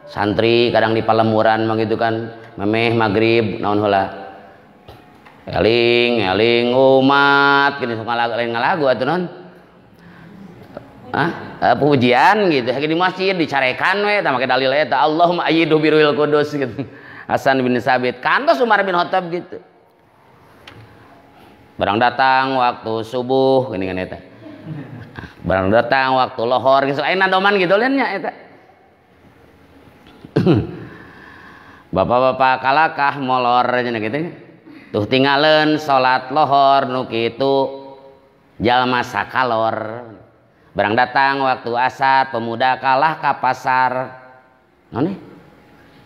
santri kadang di palemuran mah gitu kan, memeh magrib naon heula. Eling eling umat gini sok ngalagu lain ngalagu atuh naon. Ah, pujian gitu di masjid dicarekan we tah make dalil eta Allahumma ayyidu biruhil qudus gitu. Hasan bin Sabit kantos Umar bin Khattab gitu. Barang datang waktu subuh gini kan eta. Barang datang waktu lohor gitu aya nadoman gitu lain nya eta. Bapak-bapak kalakah molor cenah gitu. Tuh tingaleun salat lohor nu kitu jalma sakalor. Barang datang waktu asar pemuda kalah ka pasar. Naon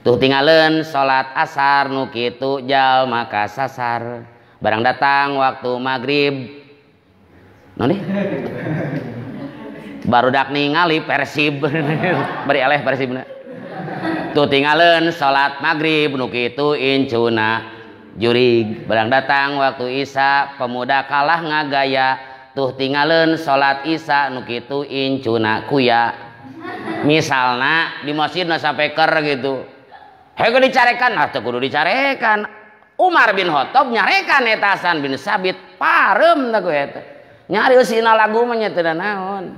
tuh tingaleun salat asar nu kitu jalma kasasar. Barang datang waktu maghrib. Naon barudak ningali Persib. Bari eleh Persibna. Tuh tingaleun salat maghrib nu kitu incuna jurig. Barang datang waktu isya pemuda kalah ngagaya. Tuh tingaleun salat isya nu kitu incuna kuya. Misalna di masjid na sampai ker gitu. Heuh dicarekan, ah teu kudu dicarekan. Umar bin Khattab nyarekan eta Hasan bin Sabit pareum teh ku eta. Nyari eusina lagu mah nya teu naon.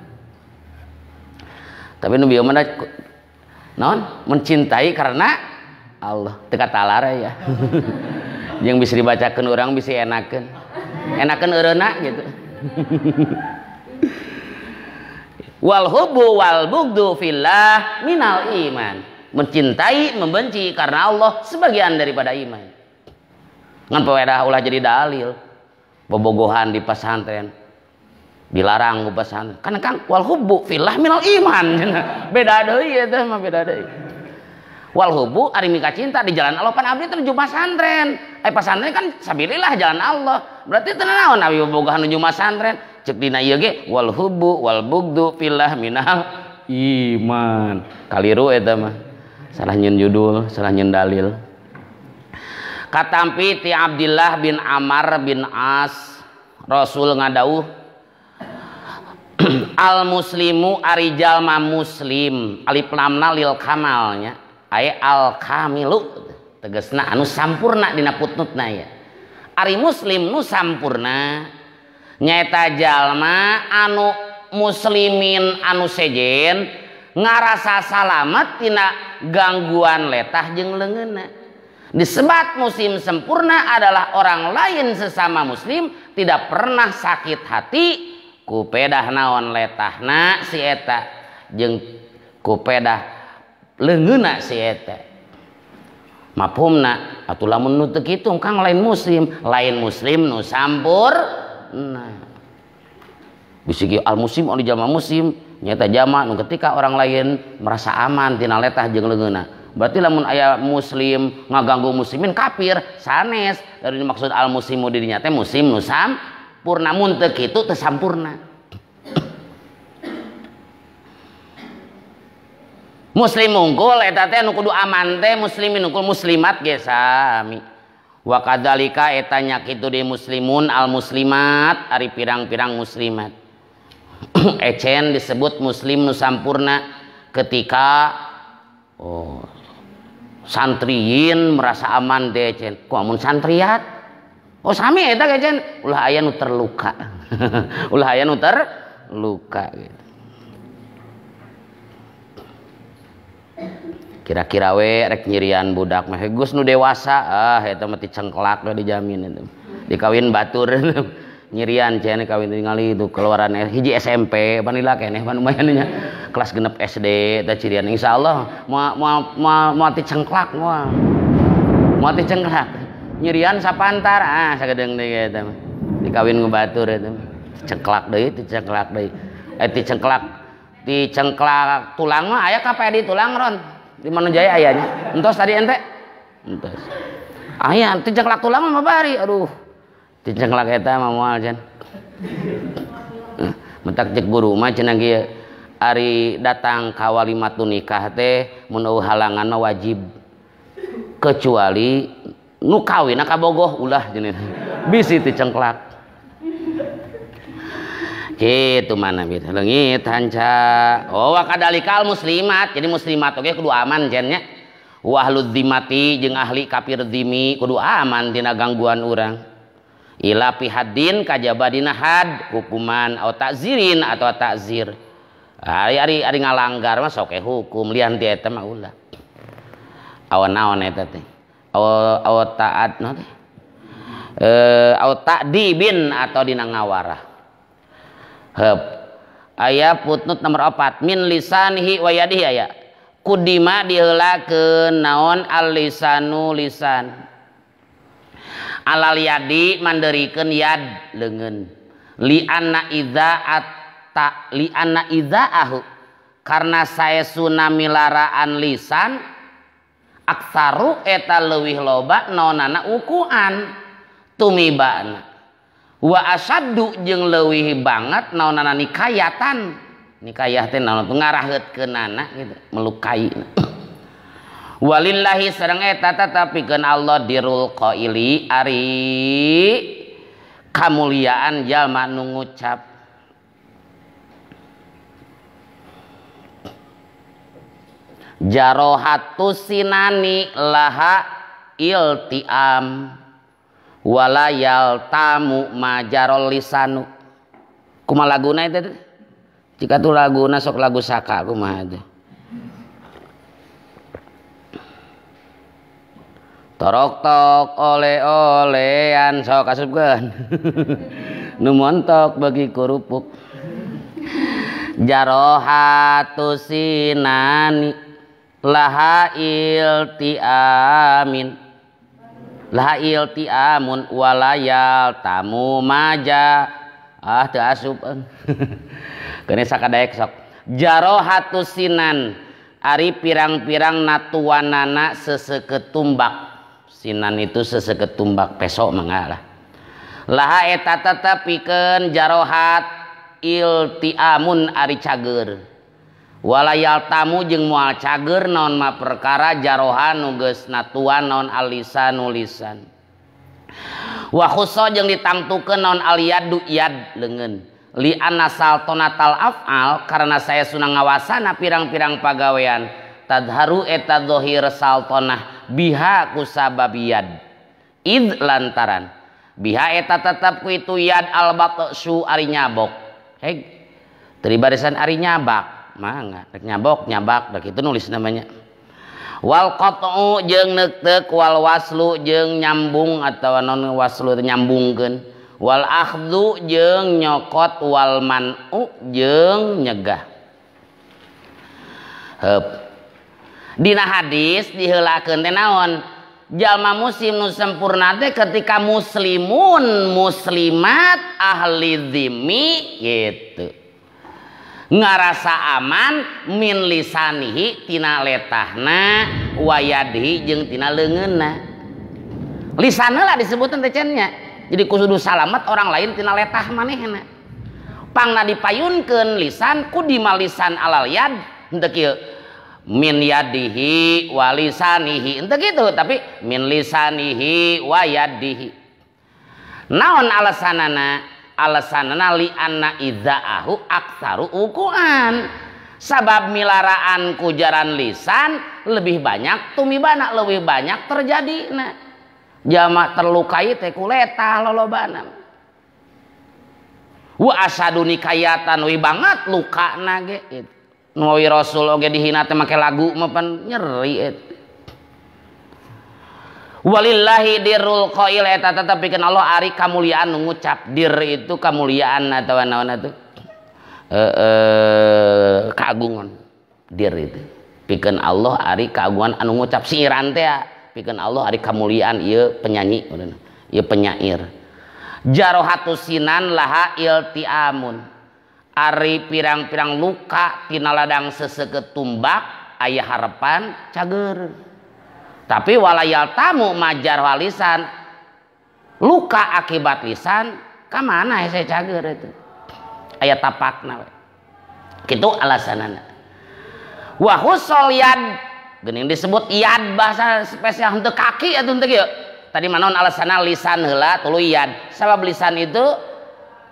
Tapi nu bieu mah naon mencintai karena Allah teu katalar ya. Jeung bisa dibacakeun urang bisa enakeun. Enakeun eureuna gitu. Wal hubbu wal bugdu fillah minal iman. Mencintai, membenci karena Allah sebagian daripada iman. Ngan pewedah ulah jadi dalil. Bobogohan di pesantren dilarang ku pesantren. Kan Kang wal hubbu fillah minal iman. Beda deui eta mah beda deui. Wal hubbu ari mika cinta di jalan Allah pan abdi teh nuju pasantren. Ai pasantren kan sabilillah jalan Allah. Berarti teu naon abi bobogohan nuju masantren. Ceuk dina ieu ge wal hubbu wal bugdu fillah minal iman. Kaliru eta mah. Salah nyeun judul, salah nyeun dalil. Katampi ti Abdillah bin Amar bin As Rasul ngadauh al muslimu ari jalma muslim alif lamna lil kamalnya ay al kamilu tegasna anu sampurna dina putnutna ya. Ari muslim nu sampurna nyaeta jalma anu muslimin anu sejen ngarasa salamet tina gangguan letah jeung leungeunna. Disebat muslim sempurna adalah orang lain sesama muslim tidak pernah sakit hati ku pedah naon letahna si eta jeung ku pedah leungeunna si eta. Mafhumna atuh lamun nu teu kitu Kang lain muslim nu sampurna. Bisi ge al muslim anu jalma muslim nyata jama nu ketika orang lain merasa aman tina letah jeung leungeunna. Berarti lamun aya muslim ngaganggu muslimin kafir sanes. Dari maksud al muslimu dirinya teh muslim nu sampurna mun teu kitu teu sampurna. Muslim unggul eta teh nu kudu aman teh muslimin unggul muslimat ge sami. Wa kadzalika eta nya kitu di muslimun al muslimat ari pirang-pirang muslimat. Ecen disebut muslim nu sampurna ketika oh santriyin merasa aman deh ecen. Ku amun santriat oh sami eta ecen ulah aya nu terluka. Ulah aya nu terluka gitu. Kira-kira we rek nyirian budak mah geus nu dewasa ah eta mah dicengklak we dijamin eta. Dikawin batur nyirian cenah kawin tingali itu keluaran hiji SMP panila keneh pan lumayan nya. Kelas 6 SD eta cirian insyaallah moal moal moal dicengklak moal. Moal dicengklak. Nyirian sapantar ah sagedeung deui eta mah. Dikawin ku batur eta mah. Cengklak deui, dicengklak deui. Eh dicengklak tulang mah aya ka di tulang ron. Di mana jaya ayahnya? Entos tadi ente? Entos. Aya dicengklak tulang mah bari. Aduh. Dicengklak eta mah moal cenah. Mentak cek guru mah cenah kieu. Ari datang ka walimatun nikah teh mun eueuh halangan mah wajib. Kecuali nu kawinna kabogoh ulah cenah. Bisi dicengklak. Gitu mana gitu leungit hanca. Oh wa kadalikal muslimat. Jadi muslimat oge kudu aman cenah nya. Wa ahlud dzimati jeung ahli kafir dzimi kudu aman tina gangguan urang. Ila fi haddin kajaba dina had hukuman atau takzirin atau takzir. Ari ari ari ngalanggar mah sok hukum lian ti eta mah ulah. Awan naon eta teh? Aw taat naon teh? Aw ta'dibin atau dina ngawarah. Hep. Aya putnut nomor 4 min lisanihi wa yadihi aya. Kudima diheulakeun naon al lisanu lisan. Alal yadi manderikeun yad leungeun. Li anna idza atta li anna idza ahu karena saesuna milaraan lisan aksaru eta leuwih loba naonana ukuan tumibana. Wa asaddu jeung leuwih banget naonana nikayatan. Nikayah teh naon ngaraheutkeunana gitu, melukai. Walillahi sareng eta tetepikeun Allah dirul qaili ari kamuliaan jalma nu ngucap. Jarohatu sinani laha iltiam walayal tamu majarol lisanu. Kumaha laguna eta teh? Jika tuh laguna sok lagu saka kumaha teh? Torok tok oleh-olean sok asupkeun. Nu montok bagi kerupuk. Jarohatu sinani laha iltiamin. Laha iltiamun walayal tamu maja. Ah teu asup. Keun sakadaek sok. Jarohatu sinan ari pirang-pirang natuanana seseketumbak. Sinan itu seseketumbak pesok mangga lah. Laha eta tetep pikeun jarohat iltiamun ari cager. Walayal tamu jeung moal cager naon ma perkara jarohan nu geus natuan naon alisanu lisan. Wa khussa jeung ditangtukeun naon aliyadu yad leungeun. Li anna saltonatal af'al karena saya sunah ngawasana pirang-pirang pagawean tadharu eta zahir saltonah biha kusabab yad. Id lantaran biha eta tetep ku itu yad al batsu ari nyabok. Heg teu barisan ari nyabak. Mangga rek nyabok nyabak rek itu nulis namanya. Wal qat'u jeung neukteuk wal waslu jeung nyambung atawa non waslu nyambungkeun. Wal akhdhu jeung nyokot wal man'u jeung nyegah. Heup. Dina hadis diheulakeun teh naon? Jalma muslim nu sempurna teh ketika muslimun muslimat ahli dzimmi gitu. Ngarasa aman min lisanihi tina letahna wayadhi jeung tina leungeunna. Lisanna lah disebutan teh cennya. Jadi kudu salamet orang lain tina letah manehna. Pangna dipayunkeun lisan ku dimalisan alal yad henteu kieu. Min yadihi wa lisanihi ente gitu, tapi min lisanihi wa yadihi. Naon alasanana? Alasanana li anna idza'ahu aktsaru ukuan. Sabab milaraan kujaran lisan lebih banyak tumibana, lebih banyak terjadi. Nah, jama terlukai teh kuletah lolobana. Wa asadu nikayatan wi banget lukana ge gitu. Nawi Rasul oge dihina teh make lagu mah pan nyeri eta. Walillahi dirul qail eta tetep pikeun Allah ari kamuliaan nu ngucap. Dir itu kamuliaan atawa naon atuh? Kagungan. Dir itu pikeun Allah ari kagungan anu ngucap siiran teh pikeun Allah ari kamuliaan ieu penyanyi ieu penyair. Jarohatu sinan laha iltiamun. Ari pirang-pirang luka tina ladang seseukeut tumbak aya harapan cager. Tapi walayal tamu majar walisan luka akibat lisan ka mana hese cager itu. Aya tapakna we. Kitu alasanana. Wa husol yad geuning disebut yad bahasa spesial henteu kaki atuh henteu kieu. Tadi manaon alasanna lisan heula tuluy yad. Sabab lisan itu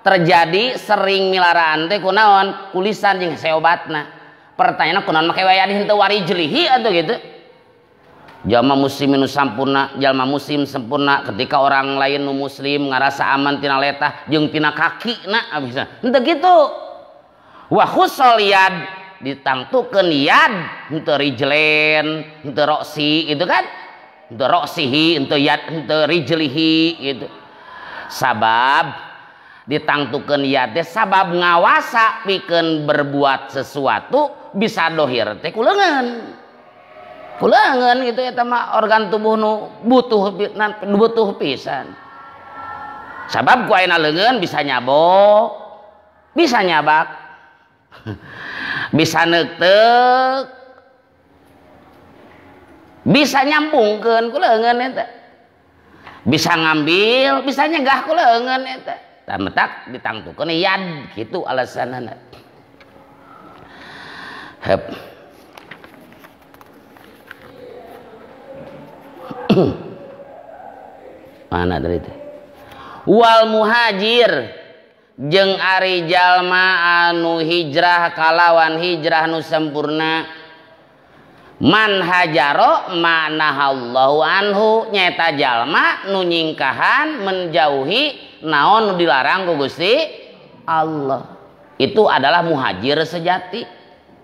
terjadi sering milaraan teh kunaon kulisan jeung seobatna. Pertanyaanna kunaon make wayah henteu warijlihi atuh gitu. Jalma muslim nu sampurna, jalma muslim sempurna ketika orang lain nu muslim ngarasa aman tina letah jeung tina kakina bisa. Henteu kitu. Wa khusal yad ditangtukeun yad henteu rijlen, henteu roksi gitu kan? Henteu roksihi, henteu yad, henteu rijlihi gitu. Sabab ditangtukeun yad teh sabab ngawasa pikeun berbuat sesuatu bisa dohir teh ku leungeun. Ku leungeun gitu eta mah organ tubuh nu butuh pisan. Sabab ku ayeuna leungeun bisa nyabok, bisa nyabak, bisa neukteuk, bisa nyambungkeun ku leungeun eta. Bisa ngambil, bisa nyegah ku leungeun eta. Tametak ditangtukeun yad gitu alasanana. Hep. Mana tadi teh? Wal muhajir jeung ari jalma anu hijrah kalawan hijrah nu sempurna. Man hajaro manahallahu anhu nyaeta jalma nu nyingkahan menjauhi naon nu dilarang ku Gusti Allah. Itu adalah muhajir sejati.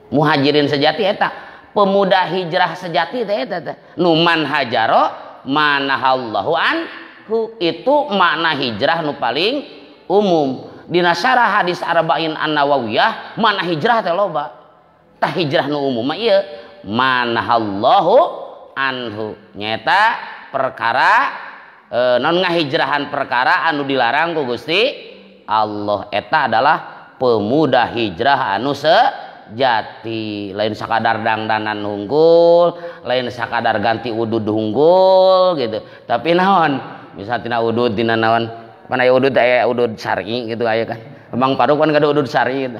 Muhajirin sejati eta pemuda hijrah sejati teh eta teh. Nu man hajaro manahallahu anhu itu makna hijrah nu paling umum. Dina syarah hadis Arba'in An-Nawawiyah makna hijrah teh loba. Tah hijrah nu umum mah ieu manahallahu anhu nyaeta perkara non ngahijrahan perkara anu dilarang ku Gusti Allah. Eta adalah pemuda hijrah anu sejati. Lain sakadar dangdanan unggul, lain sakadar ganti udud unggul gitu. Tapi naon misal tina udud tina naon pan aya udud aya udud syar'i gitu aya kan. Bang Paruk kan kada udud syar'i gitu.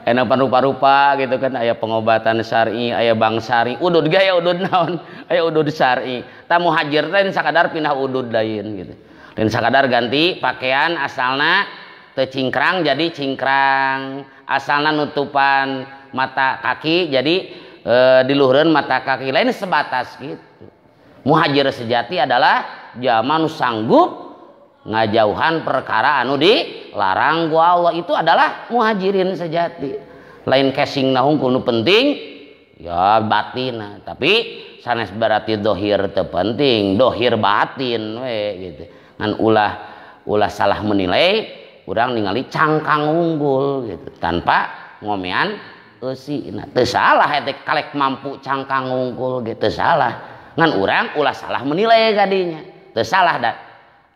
Enak paru-parupa gitu kan aya pengobatan syar'i, aya bang syar'i, udud ge aya udud naon, aya udud syar'i. Tah muhajir teh sakadar pindah udud lain gitu. Lain sakadar ganti pakaian asalna teu cingkrang jadi cingkrang, asalna nutupan mata kaki jadi diluhureun mata kaki, lain sebatas gitu. Muhajir sejati adalah jalma nu sanggup ngajauhan perkara anu dilarang ku Allah, itu adalah muhajirin sejati. Lain casing na hungkul nu penting ya batin, tapi sanes berarti dohir teu penting, dohir batin we gitu. Ngan ulah salah menilai, urang ningali cangkang unggul gitu tanpa ngomean eusi. Nah, teu salah eta kalek mampu cangkang unggul gitu, teu salah. Ngan urang ulah salah menilai kadinya. Teu salah da.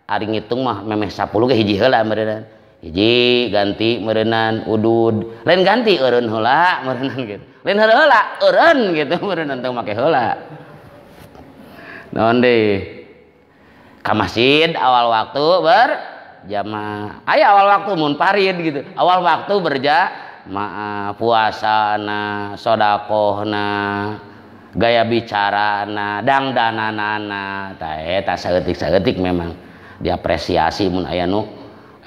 Ari ngitung mah memeh 10 ge hiji heula meureunnan. Hiji ganti meureunnan udud. Lain ganti eureun heula meureunnan gitu. Lain heula eureun gitu meureunnan teu make heula. Naon deui? Ka masjid awal waktu berjamaah. Aya awal waktu mun parid gitu. Awal waktu berjamaah. maaf puasana sodakohna gaya bicarana dangdananana tah eta saeutik-saeutik memang diapresiasi mun aya nu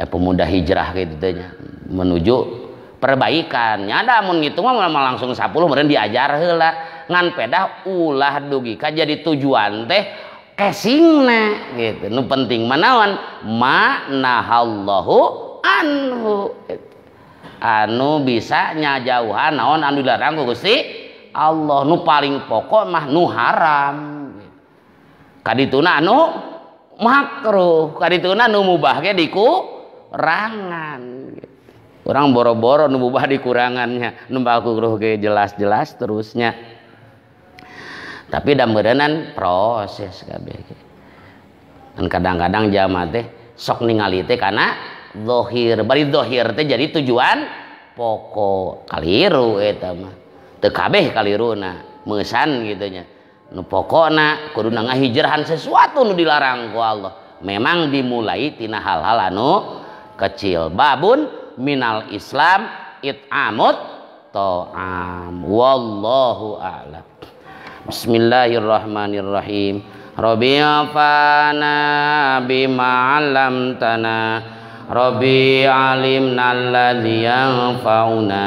pemuda hijrah kitu teh nya menuju perbaikan. Nya da mun ngitung mah langsung 10 meureun diajar heula ngan pedah ulah dugi ka jadi tujuan teh casingna gitu. Nu penting mah naon ma nahallahu anhu gitu. Anu bisa nyajauhan naon anu dilarang ku Gusti Allah nu paling pokok mah nu haram kadituna anu makruh kadituna nu mubah ge dikurangan gitu. Urang boro-boro nu mubah dikurangannya nu makruh ge jelas-jelas terusnya tapi da meureunnan proses kabeh kan kadang-kadang jamaah teh sok ningali teh kana zahir bari zahir teh jadi tujuan pokok kaliru eta mah teu kabeh kaliruna meusan kitu nya nu pokokna kuduna ngahijrahan sesuatu nu dilarang ku Allah memang dimulai tina hal-hal anu kecil babun minal Islam it'amut ta'am wallahu a'lam. Bismillahirrahmanirrahim. Rabbi afana bima 'allamtana Rabbi alimna alladzi yanfa'una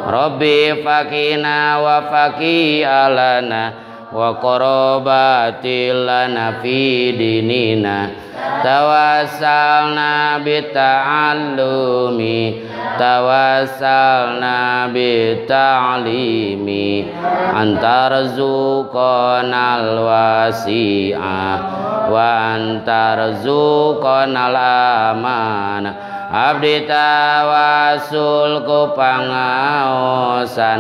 Rabbi fakina wa faqi alana wa qarabati lana fi dinina tawassalna bi ta'allumi tawassalna bi ta'limi antarzuqanal wasi'ah wa antarzuqanal amanah abdi tawasul ku pangaosan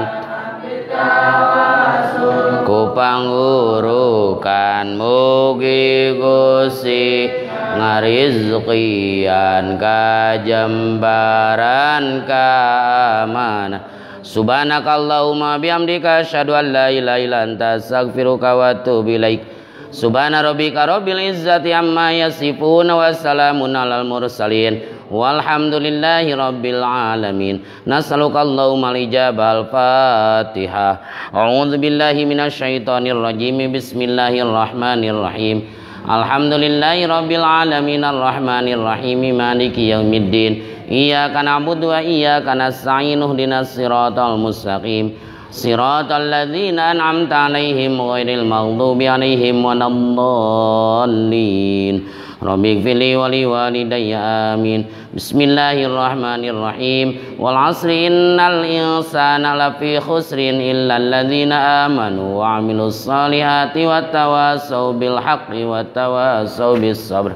ku pangurukan mugi Gusti ngarizkian kajembaran kaamana. Subhanakallahumma bihamdika asyhadu an la ilaha illa anta astaghfiruka wa atubu ilaik. Subhana rabbika rabbil izzati amma yasifun wa salamun alal mursalin walhamdulillahi rabbil alamin. Nas'aluka Allahumma al-ijabah. Al-Fatihah. A'udzu billahi minasyaitonir rajim. Bismillahirrahmanirrahim. Alhamdulillahi rabbil alamin arrahmanir rahim maliki yaumiddin. Iyyaka na'budu wa iyyaka nasta'in ihdinas siratal mustaqim. Siratal ladzina an'amta 'alaihim ghairil maghdubi 'alaihim waladdallin. Rabbighfirli wa liwalidayya amin. Bismillahirrahmanirrahim. Wal 'asri innal insana lafi khusrin illa alladzina amanu wa 'amilus solihati wa tawassaw bil haqqi wa tawassaw bis sabr.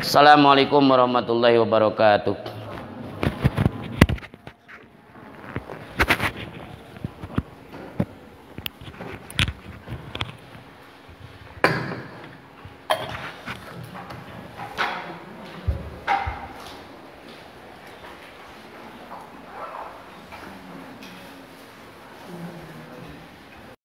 Assalamualaikum warahmatullahi wabarakatuh.